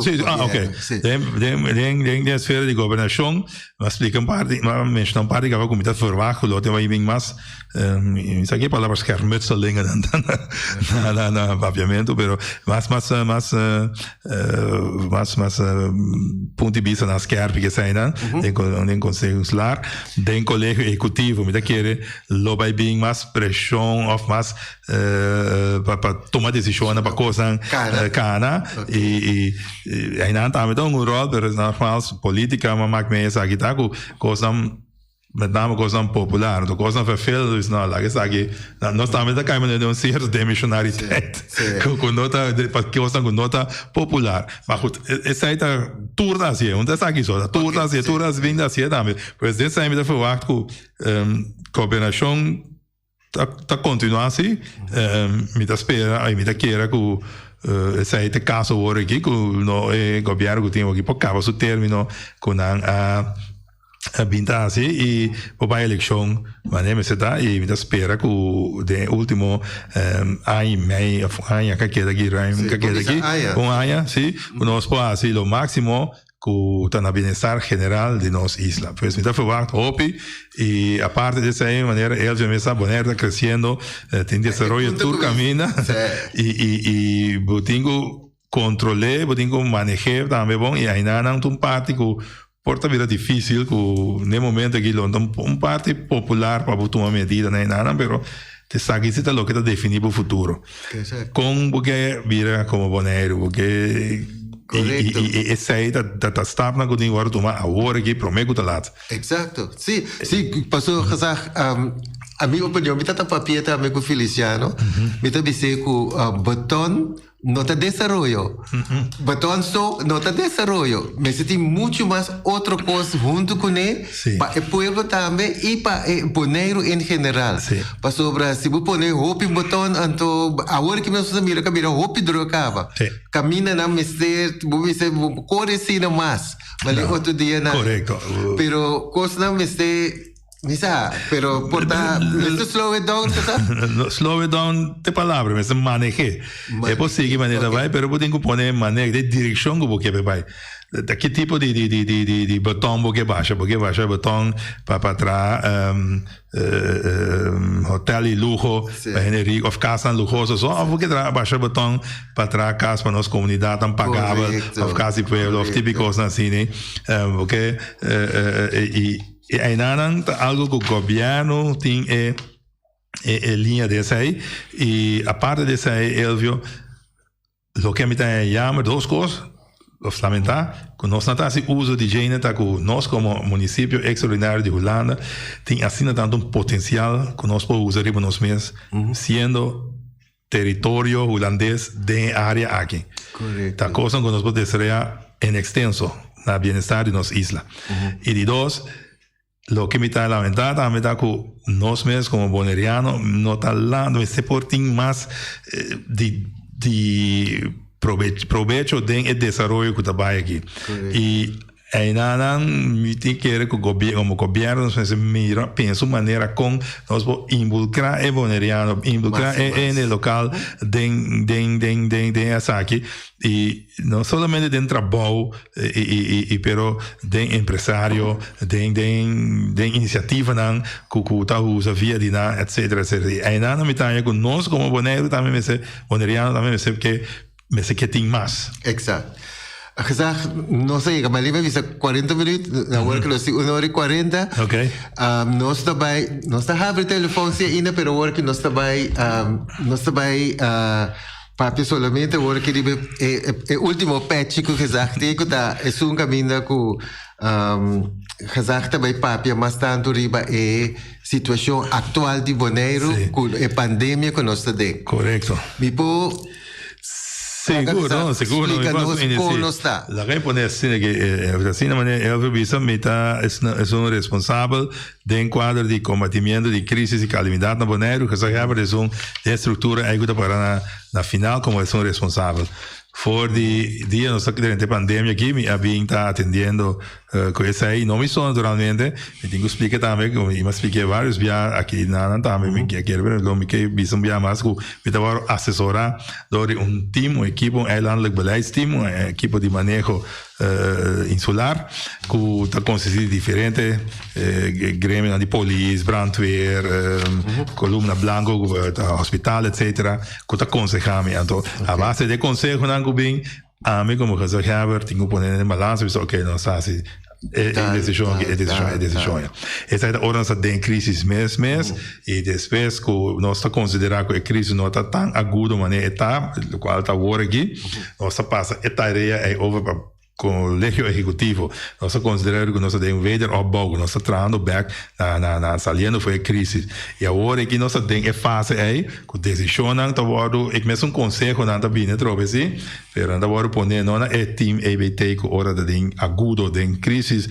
Speaker 2: Sí,
Speaker 3: ah ok. Den den den den esfera di gobernashon mi a splika un par di mi a menshona un par di kaba ku mi ta verwagt ku lo tin bai bin mas mi sa ki e palabra schermutselingen na na na papiamentu pero mas mas mas mas mas punto di bista nan skerpi ke eseinan den den konseho insular den kolegio ehekutivo mi ta kere lo bai bin mas preshon of mas pa pa tuma desishonnan pa kosnan kana i i einan tambe ta un ròl pero nogmaals politika a mak mee esaki ta ku kosnan Met name kosnan popular, anto kosnan vervelend, dus no, laga esaki, nos tambe ta kai manera den un sierto demisionariteit, ku no ta, pa kosnan ku no ta popular. Ma goed, esei ta, tur ta hasié, no ta esaki so, tur ta hasié, tur ta bin ta hasié tambe. Pues den esei mi ta verwagt ku gobernashon ta kontinuá si, mi ta spera i mi ta kere ku esei ta e kaso awor aki ku no e gobièrnu ku tin aki por kaba su término ku nan a bin ta hasi i por bai elekshon manera mester ta i mi ta spera ku den e último aña i mei òf aña ka keda aki ruim ka keda aki un aña si ku nos por hasi lo máksimo ku ta na bienestar general di nos isla. Pues mi ta verwagt hopi i aparte di esei manera Elvio mes sa Bonaire ta kresiendo, tin desaroyo tur kaminda i i i bo tin ku kontrol'é, bo tin ku maneh'é tambe bon i ainanan ta un parti ku por ta bira difisil ku n'e momento aki lo no ta un parti popular pa bo tuma medida na ainanan pero esaki si ta loke ta defini bo futuro. Kon bo ke bira komo Boneiru, bo ke
Speaker 2: Correcto.
Speaker 3: I i esei ta ta stapnan ku tin wòrdu tuma awor aki promé ku ta lat.
Speaker 2: Exacto. Sí, sí, paso gezag, um, A mi opinion, mi ta papia tambe ku Feliciano, mi ta bis'é ku beton no ta desaroyo. Beton so no ta desaroyo. Mester tin muchu mas otro kos huntu kuné pa e pueblo tambe i pa e Boneiru en general. Pasobra si bo pone hopi beton anto awor ki nos ta mira ku a bira hopi druk kaba. Kamindanan mester bo mester bo kore asina mas. Bale otro dianan. Pero kosnan mester. Mi sa, pero por ta, mester slow it down, sa?
Speaker 3: No, slow it down te palabra, mester maneh'é. E por sigui manera bai, pero bo tin ku pone maneho, den direkshon ku bo ke pa bai. Ta ki tipo di di di di di di beton bo ke basha? Bo ke basha beton pa pa traha hotel di luho pa hende riku òf kasnan luhoso so, òf bo ke traha basha beton pa traha kas pa nos komunidatnan pagabel òf kas di pueblo òf tipo di kosnan asina. Bo ke i. E einanan ta algo ku gobièrnu tin e e liña di esei i aparte di esei Elvio loke mi ta yama dos kos of lamentá ku nos no ta hasi uso di djene ta ku nos komo munisipio ekstraordinario di Hulanda tin asina tantu un potensial ku nos por usa riba nos mes siendo teritorio hulandes den e área aki. Ta kosnan ku nos por desaroyá en ekstenso na bienestar di nos isla. I di dos, loke mi ta lamentá tambe ta ku nos mes komo boneriano no ta lanta, mester por tin mas di di probecho den e desaroyo ku ta bai aki. I Einanan mi tin kere ku komo gobièrnu nos mester mira, pensa un manera kon nos por involukrá e boneriano, involukrá e hende lokal den den den den den esaki i no solamente den trabou i pero den empresario, den den den inisiativanan ku ku ta usa via di nan etsetera etsetera. I einanan mi ta haña ku nos komo Boneiru tambe mester, boneriano tambe mester ke Mester ke tin mas.
Speaker 2: Exact. Gezag, nos a yega, maar liba bisa 40 minuut, awor ke nos tin 1 hora y 40.
Speaker 3: Ok.
Speaker 2: Nos ta bai, nos ta habri telefon si ainda, pero awor ke nos ta bai, nos ta bai papia solamente awor ke riba e, e ultimo pechi ku Gezag tin, ku ta esun kaminda ku Gezag ta bai papia mas tantu riba e situashon aktual di Boneiru, ku e pandemia ku nos ta den.
Speaker 3: Korekto.
Speaker 2: Mi por
Speaker 3: Sigur, no, sigur.
Speaker 2: Splika nos kon nos ta.
Speaker 3: Laga mi pone asina ke, asina manera Elvio bisa, mi ta esun responsabel den kuadro di kombatimiento di krisis i kalamidat na Boneiru. Gezaghebber esun den struktura ei ku ta para na na final komo esun responsabel. For di dia nos ta durante e pandemia aki mi a bin ta atendiendo ku esei. No mi so naturalmente, mi tin ku splika tambe, mi a splika varios bia aki nan tambe, mi ke kere pero lo mi ke bisa un bia mas ku mi ta wòrdu asesorá dor di un team, un ekipo, un eilandelijk beleidsteam, un ekipo di maneho insular ku ta konsistí di diferente gremionan di polis, brandweer, kolumna blanko ku ta hospital etcetera ku ta konsehá mi. Anto a base di e konsehonan ku bin Ami komo gezaghebber tin ku pone den balansa bisa oke nos ta hasi e desishon aki, e desishon, e desishon ya. Esaki ta ora nos ta den krisis mes mes i despues ku nos ta konsiderá ku e krisis no ta tan agudo manera e ta, lokual ta awor aki, nos ta pasa e tarea ei over pa Kolegio Ehekutivo. Nos ta konsiderá ku nos ta den wederopbouw, ku nos ta trahando bèk na na na saliendo for e krisis. I awor aki nos ta den e fase ei ku desishonnan ta wòrdu, e mesun konsehonan ta bini atrobe si, pero nan ta wòrdu pone no na e team EBT ku ora ta den agudo, den krisis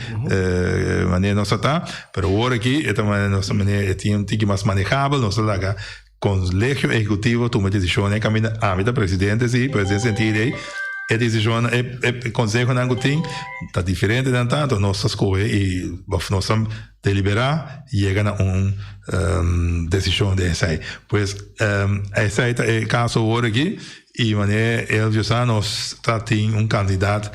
Speaker 3: manera nos ta ta, pero awor aki e ta manera nos ta manera e team tiki mas manejabel, nos ta laga Kolegio Ehekutivo tuma e desishonnan kaminda ami ta presidente si, pero den sentido ei e desishonnan e e konsehonan ku tin ta diferente nan ta, anto nos ta skohe i òf nos ta deliberá yega na un desishon den esei. Pues esei ta e kaso awor aki i manera Elvio sa nos ta tin un kandidat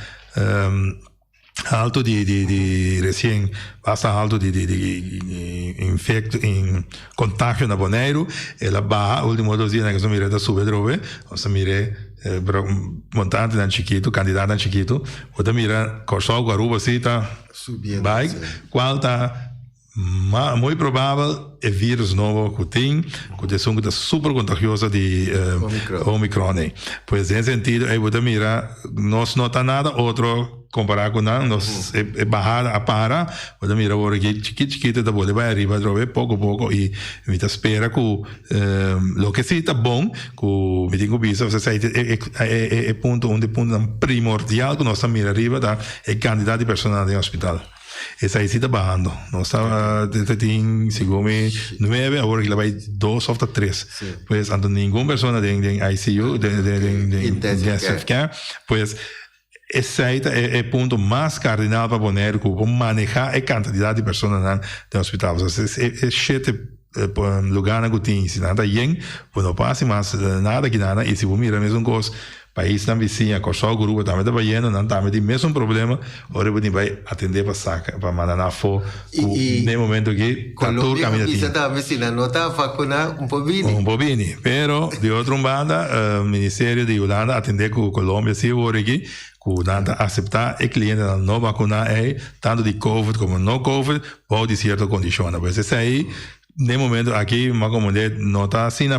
Speaker 3: Alto di di di resien basta alto di di di infecto in contagio na Boneiru el a baha ultimo dos dianan nos a mira ta sube atrobe nos a mira montantenan chikitu kandidatnan chikitu bo ta mira Kòrsou ku Aruba si ta bai kual ta Ma muy probabel e virus nobo cu tin, cu ta esun cu ta super contagioso di Omicron. Omicron ei. Pues den sentido ei bo ta mira nos no ta nada otro. Kompará ku nan, nos e bahada a para, bo ta mira awor aki chikit chikit e ta bolbe bai ariba atrobe poko poko i mi ta spera ku loke si ta bon ku mi tin ku bisa esei ta e punto un di e puntonan primordial ku nos ta mira ariba ta e kantidat di personanan den hospital. Esei si ta bahando. Nos ta tin segun mi nuebe awor aki ta bai dos òf ta tres. Pues anto ningun persona den ICU den intensive care pues. Esei ta e punto mas kardinal pa Boneiru ku por manehá e kantidat di personanan den hospital. Pasobra e shete lugánan ku tin, si nan ta yen, bo no por hasi mas nada ki nada. I si bo mira mesun kos, paisnan bisiña, Kòrsou ku Aruba tambe ta bayendo, nan tambe tin mesun problema ora bo tin bai atendé pa saka, pa manda nan afó ku den e momento aki ta tur
Speaker 2: Colombia
Speaker 3: kaminda
Speaker 2: a
Speaker 3: tin.
Speaker 2: bisa tambe si nan no ta vakuná un por bini.
Speaker 3: Un por bini. Pero di otro un banda Ministerio di Hulanda a atendé ku Colombia si awor aki ku nan ta aseptá e klientenan no vakuná ei tantu di covid komo no covid bou di sierto kondishonnan. Pues esei den momento aki mas komo de no ta asina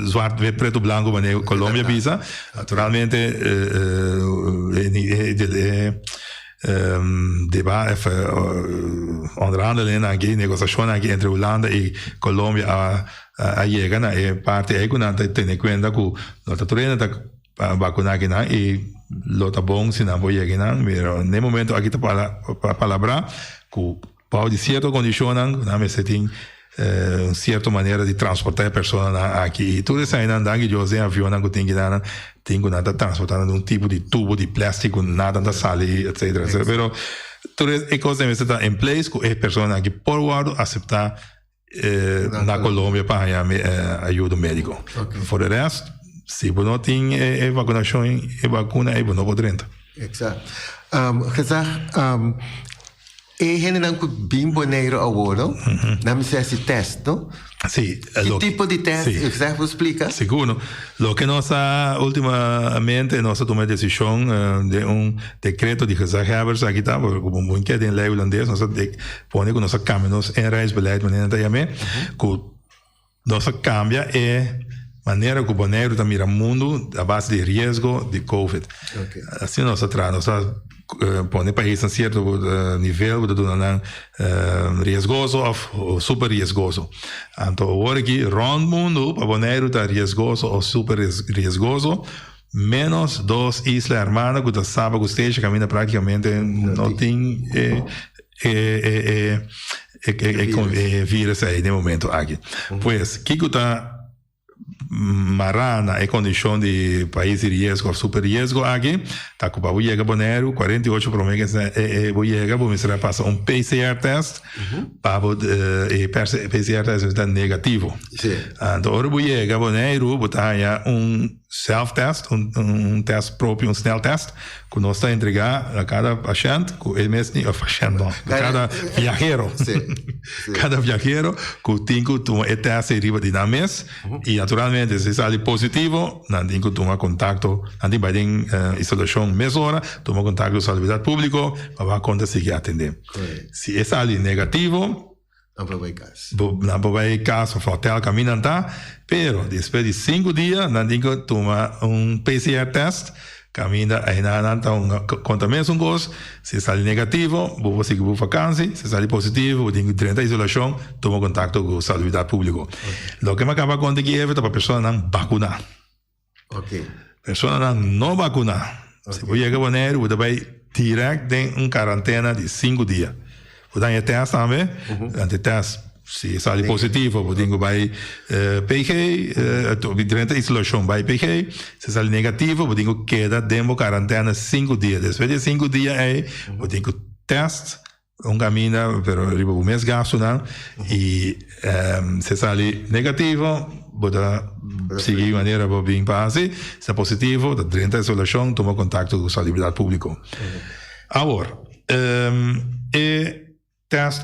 Speaker 3: zwart wit pretu blanku manera Colombia bisa. Naturalmente e Deba of onderhandeling aki, negosiashon aki entre Hulanda i Colombia a a yega na e parti ei ku nan ta tene kuenta ku no ta tur hende ta bakuna akinan i lo ta bon si nan por yega einan, pero na e momento aki ta palabrá ku Bou di sierto kondishonnan nan mester tin un sierto manera di transportá e personanan aki. I tur esainan, danki Dios, den avionnan ku tin kinan tin ku nan ta transportá nan den un tipo di tubo di plastic ku nada ta sali, etcetera, etcetera. Pero tur e kosnan mester ta in place ku e personanan aki por wòrdu aseptá na Colombia pa haña ayudo médiko. For de rest, si bo no tin e vakunashon, e bakuna ei, bo no por drenta.
Speaker 2: Exacto. Gezag, E hendenan ku bin Boneiru awor no, nan mester hasi tèst no?
Speaker 3: Sí.
Speaker 2: Ki tipo di tèst?
Speaker 3: Sí.
Speaker 2: Esei por splika?
Speaker 3: Sigur no. Loke nos a ultimamente nos a tuma e desishon den un dekreto di gezaghebber esaki ta, pasobra ku bo ke den lei hulandes nos a pone ku nos a kambia nos inreisbeleid manera nan ta yam'é, ku Nos a cambia e manera cu Boneiru ta mira mundo a base di riesgo di covid. Asina nos a traha, nos a pone pais na cierto nivel cu ta duna nan riesgoso of super riesgoso. Anto awor aki rond mundo pa Boneiru ta riesgoso of super riesgoso menos dos isla hermana cu ta Saba cu Statia caminda practicamente no tin e e e virus ei den momento aki. Pues kiko ta mará na e kondishon di pais di riesgo òf super riesgo aki ta ku pa bo yega Boneiru 48 promé ku bo yega bo mester a pasa un PCR test pa bo e PCR test mester ta negativo. Anto ora bo yega Boneiru bo ta haña un Self test, un test propio, un snel test, ku nos ta entregá na kada pashènt ku e mes tin, of pashènt no, na kada viahero, kada viahero ku tin ku tuma e test ei riba di nan mes i naturalmente si sali positivo nan tin ku tuma kontakto, nan tin bai den isolashon mesora, tuma kontakto ku Salubridat Públiko pa wak kon ta sigui atendé. Si e sali negativo.
Speaker 2: Nan por bai kas.
Speaker 3: Bo, nan por bai kas of hotel kaminda nan ta, pero despues di sinku dia nan tin ku tuma un PCR test kaminda einan nan ta un konta mesun kos, si e sali negativo bo por sigui bo vakansi, si e sali positivo bo tin ku drenta isolashon, tuma kontakto ku salubridat públiko. Loke mi a kaba konta aki Ever ta pa personanan bakuná. Personanan no bakuná, si bo yega Boneiru bo ta bai dirèkt den un karantena di sinku dia. Bo ta haña tèst tambe, durante e tèst si e sali positivo bo tin ku bai PG, drenta isolashon bai PG, si e sali negativo bo tin ku keda den bo karantena sinku dia. Despues di e sinku dia ei bo tin ku tèst Un caminda pero riba bo mes gastonan y si sali negativo bo ta sigui manera bo bin pa haci, si ta positivo ta drenta isolacion tuma contacto cu salubridad publico. Awor e test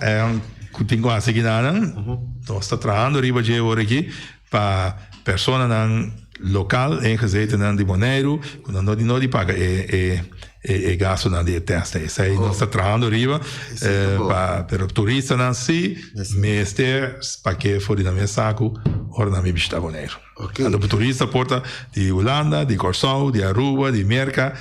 Speaker 3: cu tin cu haci kinanan nos ta trahando riba dje awor aki pa personanan lokal ingezetennan di Boneiru ku nan no no di paga e e e gastunan di e tèst esei nos ta trahando riba pa pero turistanan si mester pake for di nan mes saku ora nan bin bishita Boneiru. Anto turista por ta di Hulanda, di Kòrsou, di Aruba, di Merka,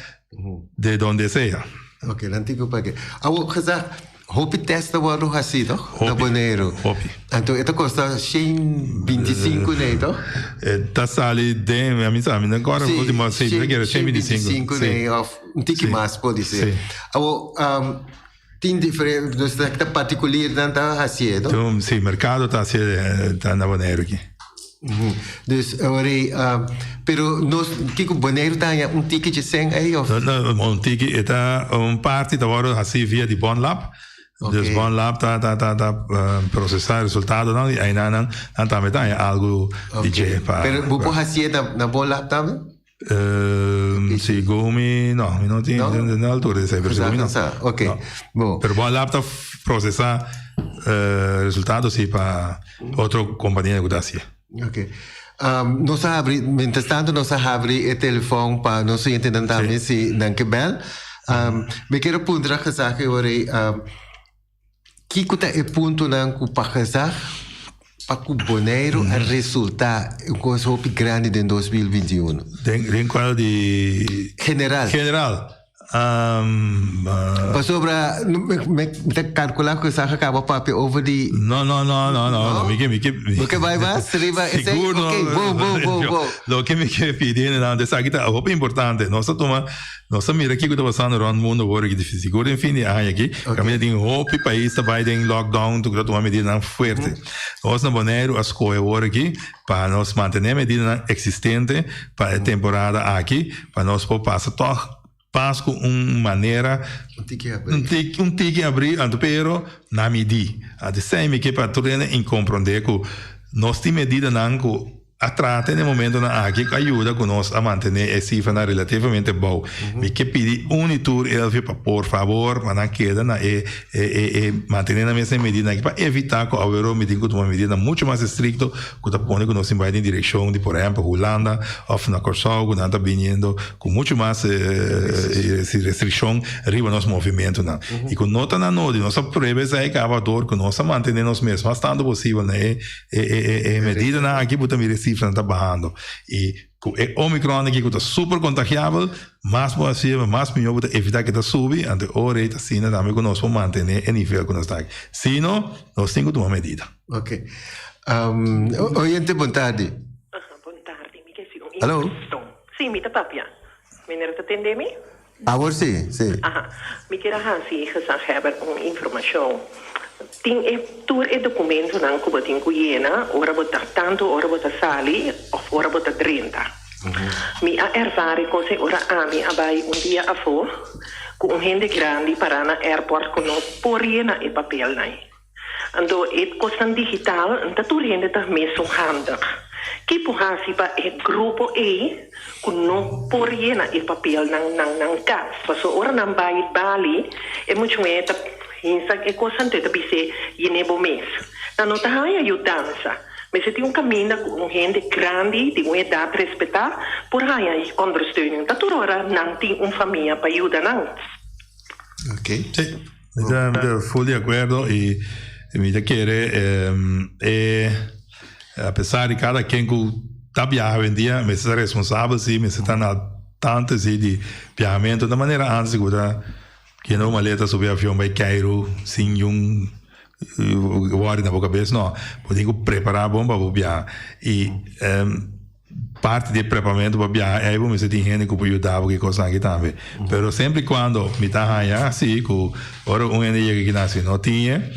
Speaker 3: de donde sea.
Speaker 2: Ok, nan tin ku paga. Awor, gezag, hopi test ta wòrdu hasí, toch? Na Boneiru.
Speaker 3: Hopi.
Speaker 2: Anto e ta kosta 125 nee, toch?
Speaker 3: E ta sali den, mi sa, mi no kòrda último, si, mi ta kere 125.
Speaker 2: 125 nee, òf un tiki mas podi ser. Awor, tin diferente, dus ta partikuliernan ta hasié, toch?
Speaker 3: Si, merkado ta hasié ta na Boneiru aki.
Speaker 2: Dus awor ei, pero nos, kiko Boneiru ta haña un tiki dje sèn ei òf?
Speaker 3: No, no, un tiki, e ta un parti ta wòrdu hasí via di Bonlab. Dus Bonlab ta ta ta ta prosesá resultadonan i einan nan nan tambe ta haña algu di dje pa.
Speaker 2: Pero bo por hasié na na Bonlab tambe?
Speaker 3: Segun mi no, mi no tin na altura di esei, pero segun mi no.
Speaker 2: Ok, bo.
Speaker 3: Pero Bonlab ta prosesá resultado si pa otro kompania ku ta hasié.
Speaker 2: Ok. Nos a habri, mientras tanto nos a habri e telefòn pa nos oyentenan tambe si nan ke bèl. Mi kier a puntra gezag e ora ei, kiko ta e puntonan ku pa gezag pa ku Boneiru a resultá un kos hopi grandi den 2021?
Speaker 3: Den kuadro di.
Speaker 2: General.
Speaker 3: General.
Speaker 2: Pasobra mi ta kalkulá ku esaki a kaba papia over di.
Speaker 3: No, no, no, no, no. Mi ke, mi ke.
Speaker 2: Bo ke bai mas riba esei?
Speaker 3: Sigur no.
Speaker 2: Ok, bon, bon, bon, bon.
Speaker 3: Loke mi ke pidi hendenan, esaki ta hopi importante. Nos ta tuma, nos ta mira kiko ta pasando rònt mundu awor aki. Sigur den fin di aña aki, kaminda tin hopi pais ta bai den lockdown, tur ku ta tuma medidanan fuerte. Nos na Boneiru a skohe awor aki pa nos mantené medidanan eksistente pa e temporada aki, pa nos por pasa tòg pas ku un manera
Speaker 2: Un tiki abrí.
Speaker 3: Un tiki, un tiki abrí, anto pero na midí. Anto esei mi ke pa tur hende inkomprondé ku nos tin medidanan ku a trata den e momentonan aki ku a yuda ku nos a mantené e sifranan relativamente bou. Mi ke pidi un i tur Elvio pa por fabor pa nan keda na e e e e mantené nan mes na e medidanan aki pa evitá ku aweró mi tin ku tuma medidanan muchu mas estrikto ku ta pone ku nos tin bai den direkshon di por ehèmpel Hulanda òf na Kòrsou ku nan ta biniendo ku muchu mas restrikshon riba nos movimentunan i ku no ta na nodi nos a prueba esei kaba dor ku nos a mantené nos mes mas tantu posibel na e e medidanan aki bo ta mira e sifranan ta bahando i ku e omikron aki ku ta super kontagiabel mas bo hasié mas mihó bo ta evitá ku e ta subi anto e ora ei ta asina tambe ku nos por mantené e nivel ku nos ta aki sino nos tin ku tuma medida.
Speaker 2: Ok. Um, oyente, bon tardi.
Speaker 4: Aha, bon tardi. Mi ke si un
Speaker 2: Hallo?
Speaker 4: informacion. Sí, mi ta papia. Meneer ta tende mi?
Speaker 2: Awor sí, sí.
Speaker 4: Aha. Mi kier a hasi gezaghebber un informacion. Tin e tur e documentonan cu bo tin cu yena ora bo ta tanto ora bo ta sali of ora bo ta drenta. Mi a ervare cos e ora ami a bay un dia afo cu un hende grandi para na airport cu no por yena e papelnan. Anto e kosnan digital n ta tur hende ta mesun handig. Ki por hasi pa e grupo ei ku no por yena e papelnan nan nan kas? Pasobra ora nan bai Bali e mucha muhé ta hinsa e kos anto e ta bis'é yen'é bo mes. Nan no ta haña yudansa. Mester tin un kaminda ku un hende grandi di un edat respetá por haña ondersteuning. Ta tur ora nan tin un famia pa yuda nan.
Speaker 2: Ok.
Speaker 3: Sí. Mi ta mi ta full di akuerdo i mi ta kere e apesar di kada ken ku ta biaha awendia mester ta responsabel si mester ta na tanto si di biahamentu ta manera antes ku ta yena bo maleta subi avion bai Cairo sin yun wòri na bo kabes no bo tin ku prepara bon pa bo biaha i Parti di e prepamentu pa biaha ei bo mester tin hende ku por yuda bo ku e kosnan aki tambe. Pero semper i kuando mi ta haña si ku ora un hende yega aki nan si no tin e,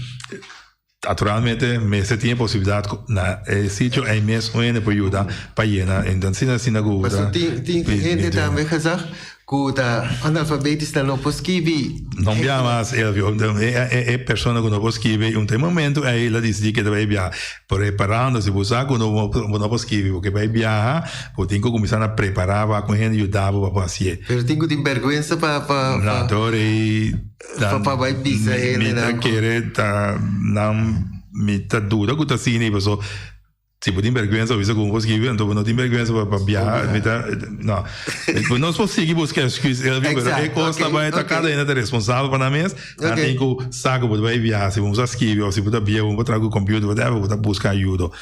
Speaker 3: naturalmente mester tin e posibilidat ku na e sitio ei mes un hende por yuda pa yena. Entonces asina ku
Speaker 2: Pasobra tin tin hende tambe gezag Ku ta analfabetisch nan no por skibi.
Speaker 3: No bia mas Elvio, e persona ku no por skibi un ta e momento ei el a disidí ku e ta bai biaha. Preparando si bo sa ku bo no por skibi bo ke bai biaha bo tin ku kuminsá na prepará pa ku hende yuda bo pa por hasié.
Speaker 2: Pero tin ku tin bèrgwensa pa pa
Speaker 3: No, tur ei
Speaker 2: pa bai bisa hende
Speaker 3: mi ta kere ta nan mi ta duda ku ta asina paso. Si bo tin bèrgwensa bisa ku bo por skibi, anto bo no tin bèrgwensa pa biaha, mi ta, no. Nos por sigui buska èsküs, Elvio, pero e kos ta bai ta kada hende ta responsabel pa nan mes, nan tin ku sa ku bo ta bai biaha, si bo no sa skibi òf si bo ta bieu bo no por traha ku kòmpiuter, whatever, bo ta buska ayudo.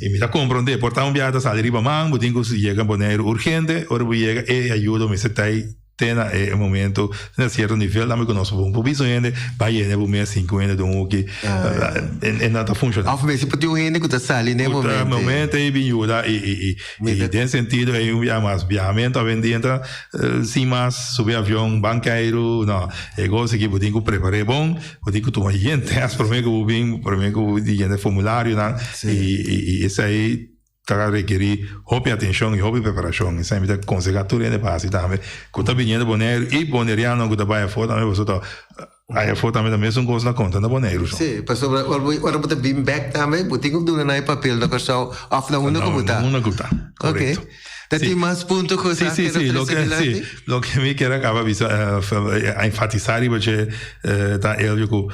Speaker 3: I mi ta komprondé, por ta un biaha ta sali riba man, bo tin ku yega Boneiru urgente, ora bo yega e ayudo mester ta ei. Te na e momento, na cierto nivel tambe cu nos por por bisa un hende, bay yena bo mes cinco hende den un hoki, e no ta funciona.
Speaker 2: Of mester por tin un hende cu ta sali na e
Speaker 3: Cu ta
Speaker 2: momento.
Speaker 3: momento ey bin yuda y y y y den sentido ey un bia mas biahamento awendia ta sin mas subi avion ban Cairo, no, e cos aki bo tin cu prepare bon, bo tin cu tuma yen test prome cu bo bin, prome cu bo yena e formularionan y y y esey Ta rekerí hopi atenshon i hopi preparashon. Esei mi ta konsehá tur hende pa hasi tambe ku ta biniendo Boneiru i bonerianonan ku ta bai afó tambe pasobra ta bai afó tambe ta mesun kos na konta na Boneiru.
Speaker 2: Sí, pasobra ora bo ora bo ta bin bèk tambe bo tin ku duna nan e papel na Kòrsou òf na unda ku bo ta.
Speaker 3: Na unda ku ta, korekto.
Speaker 2: Oké. Ta tin mas punto ku
Speaker 3: Sí,
Speaker 2: sa
Speaker 3: sí,
Speaker 2: kere
Speaker 3: sí,
Speaker 2: trese
Speaker 3: loke
Speaker 2: dilanti?
Speaker 3: sí, loke mi kier a kaba bisa enfatisá riba dje ta Elvio ku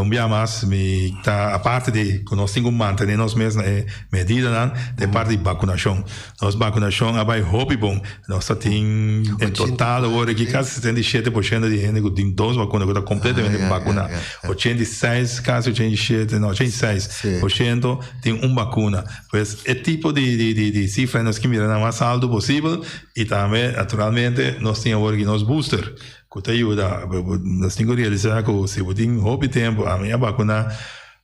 Speaker 3: Un bia mas mi ta aparte di ku nos tin ku mantené nos mes na e medidanan den parti di bakunashon. Nos bakunashon a bai hopi bon. Nos ta tin en total awor aki kasi 77% di hende ku tin dos bakuna ku ta kompletamente bakuná. 86 kasi 87 no 86% tin un bakuna. Pues e tipo di di sifra nos ke mira nan mas altu posibel i tambe naturalmente nos tin awor aki nos booster. Ku ta yuda, nos tin ku realisá ku si bo tin hopi tempu, ami a bakuná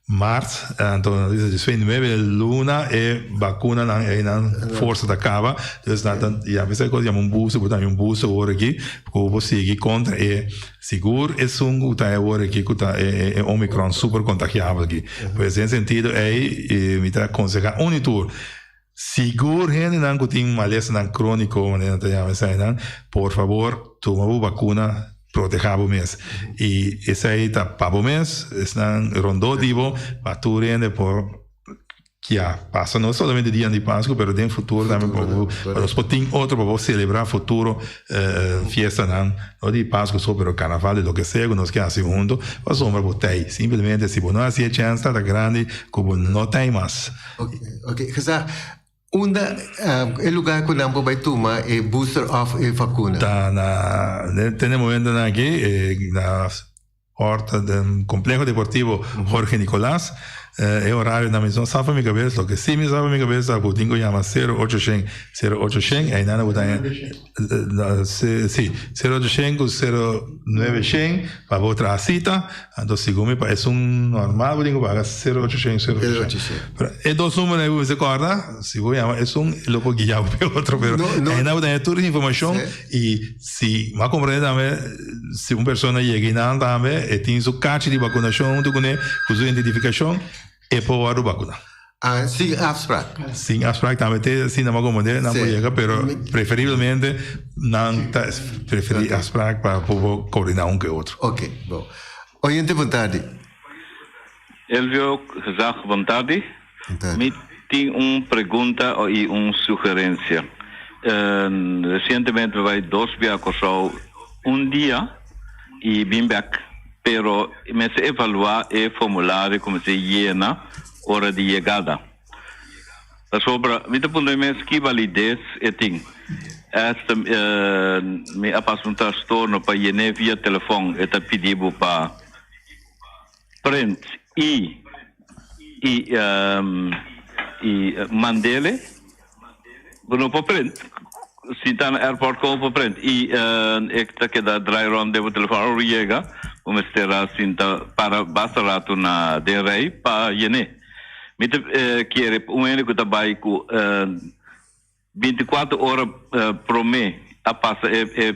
Speaker 3: mart, anto nos bisa despues nuebe luna e bakunanan einan forsa ta kaba, dus nan ta ya mester kos yama un booster, bo ta haña un booster awor aki ku bo sigui kontra e sigur esun ku ta awor aki ku ta e omicron super kontagiabel aki. Pues den sentido ei mi ta konsehá un i tur. Sigur hendenan ku tin malesanan króniko, manera nan ta yama eseinan, por fabor tuma bo bakuna, protehá bo mes. I esei ta pa bo mes, esnan rondó di bo, pa tur hende por kia pasa no solamente dianan di Pasku, pero den futuro tambe pa bo, pa nos por tin otro pa bo selebrá futuro fiestanan, no di Pasku so, pero karnaval i loke sea ku nos ke hasi huntu, pasobra bo ta ei. Simplemente si bo no hasi e chèns ta ta grandi ku bo no ta ei mas.
Speaker 2: Ok, ok. Gezag, unda e lugar ku nan por bai tuma e booster of e vakuna?
Speaker 3: Ta na, te na e momentonan aki, na Horta den Complejo Deportivo Jorge Nicolas. E horarionan mi no sa for mi kabes, loke si mi sa for mi kabes ta ku tin ku yama sero ocho shen, sero ocho shen, einan bo ta si, sero ocho shen ku sero nuebe shen pa bo traha sita. Anto segun mi pa esun normal bo tin ku paga sero ocho shen, sero ocho shen. Pero e dos numero ei bo mester kòrda, si bo yama esun lo por guia bo pa e otro, pero einan bo ta haña tur e informashon i si bo a komprende tambe si un persona yega einan tambe e tin su kachi di bakunashon huntu kuné ku su identifikashon e por wòrdu bakuná.
Speaker 2: Ah, sin afspraak.
Speaker 3: Sin afspraak tambe te asina bo komprende nan por yega pero preferiblemente nan ta preferí afspraak pa por koordiná un ku e otro.
Speaker 2: Ok, bon. Oyente bon tardi.
Speaker 5: Elvio Gezag bon tardi.
Speaker 2: Bon tardi.
Speaker 5: Mi tin un pregunta i un sugerencia. Recientemente mi bai dos bia Kòrsou un dia i bin bek pero mester evalua e formulario ku mester yena ora di yegada. Pasobra mi ta puntra mi mes ki balides e tin. Esta mi a pasa un trastorno pa yen'é via telefòn, e ta pidi bo pa print i i i mand'ele. Bo no por print. Si ta na airport kon bo por print? I e ta keda draai rond den bo telefòn. Ora bo yega bo mester a sinta para basta ratu na den rei pa yen'é. Mi ta kere un hende ku ta bai ku bintikuater ora promé a pasa e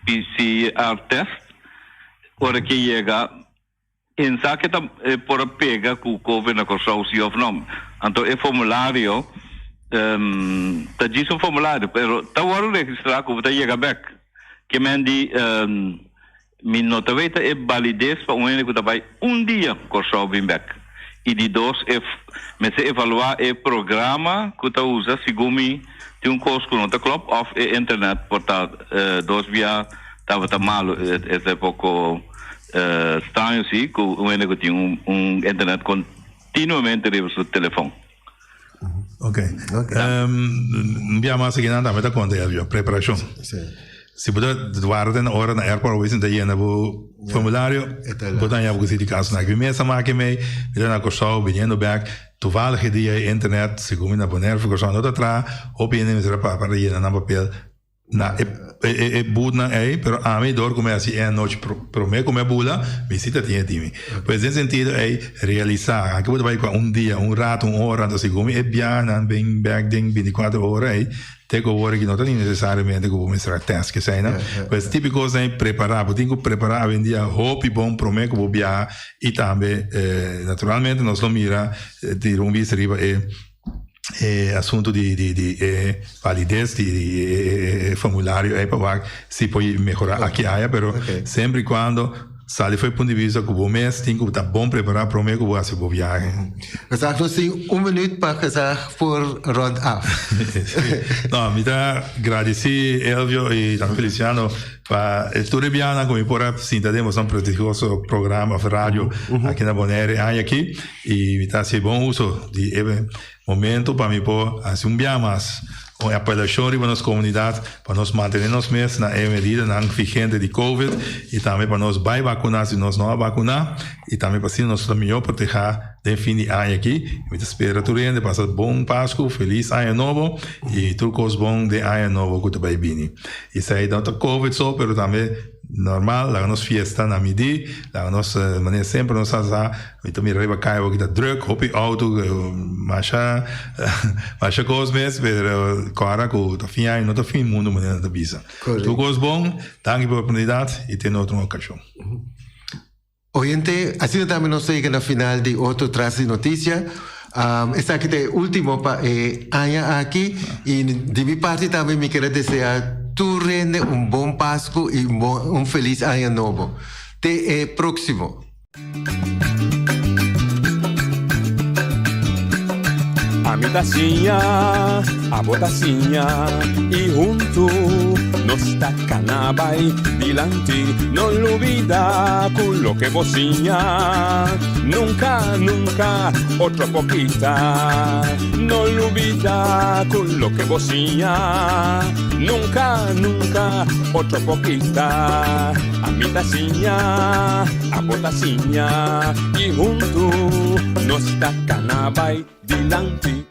Speaker 5: PCR test ora ke yega. Pensa ke ta por a pega ku covid na Kòrsou si òf no. Anto e formulario ta djis un formulario, pero ta wòrdu registrá ku bo ta yega bèk. Ke men di mi no ta weta e balides pa un hende ku ta bai un dia Kòrsou bin bèk. I di dos e mester evaluá e programa ku ta usa segun mi tin un kos ku no ta klòp òf e internet por ta dos bia tabata malu e ta poko Straño si cu un hende cu tin un un internet continuamente riba su telefon.
Speaker 3: Ok. Un bia mas aki nan tambe ta conta Elvio, preparacion. Si bo ta warda te na ora na airport bo sinta yena bo formulario, bo ta haña bo cu si di caso na aki. Mi mes a maki mei, mi ta na Corsou biniendo bek, toevallig e dia e internet, segun mi na Bonaire for Corsou no ta traha, hopi hende mester a para yena nan papel. Na e e e bootnan ei, pero ami dor ku mi hasi e anochi promé ku mi a bula, mi si ta tin e dimi. Pues den sentido ei, realisá, aki bo ta bai kua un dia, un rato, un ora, anto segun mi e biahanan bin bèk den bintikuater ora ei, te ku awor aki no ta ni nesesariamente ku bo mester a tèst keseinan. Pues tipo kosnan ei prepará, bo tin ku prepará awendia hopi bon promé ku bo biaha i tambe naturalmente nos lo mira tira un bista riba e e asunto di di di e validez di di e formulario ei pa wak si por mehora aki aya pero semper y cuando sali for e punto di vista cu bo mes tin cu ta bon prepara prome cu bo haci bo viahe.
Speaker 2: Gezag nos tin un minuut pa gezag por rond af.
Speaker 3: No mi ta gradici Elvio y tambe Feliciano pa e tur e biahanan cu mi por a sinta den boso prestigioso programa of radio aki na Bonaire e aña aki. I mi ta hasi bon uso di e momento pa mi por hasi un bia mas un apelashon riba nos komunidat pa nos mantené nos mes na e medidanan vigente di covid i tambe pa nos bai bakuná si nos no a bakuná i tambe pa asina nos ta mihó protehá den fin di aña aki. Mi ta spera tur hende pasa bon Pasku, felis aña nobo i tur kos bon den aña nobo ku ta bai bini. Esei no ta covid so pero tambe Normal, laga nos fiesta na midi, laga nos manera semper nos sa sa, mi ta mira riba kaya awor ki ta druk, hopi auto, masha masha kos mes, pero kòrda ku ta fin aña no ta fin mundu manera nan ta bisa. Tur kos bon, danki pa e oportunidat i te na otro okashon.
Speaker 2: Oyente, asina tambe nos ta yega na final di otro Tras di Noticia. Esaki ta e ultimo pa e aña aki y di mi parti tambe mi kier a desea tur hende un bon Pascu y un bon un feliz aña nobo. Te e proximo.
Speaker 1: Ami ta siña, abo ta siña y huntu nos ta cana bay dilanti. No lubida cu loke bo siña nunca, nunca otro por kita. No lubida cu loke bo siña nunca, nunca otro por kita. Ami ta siña, abo ta siña y huntu nos ta cana bay dilanti.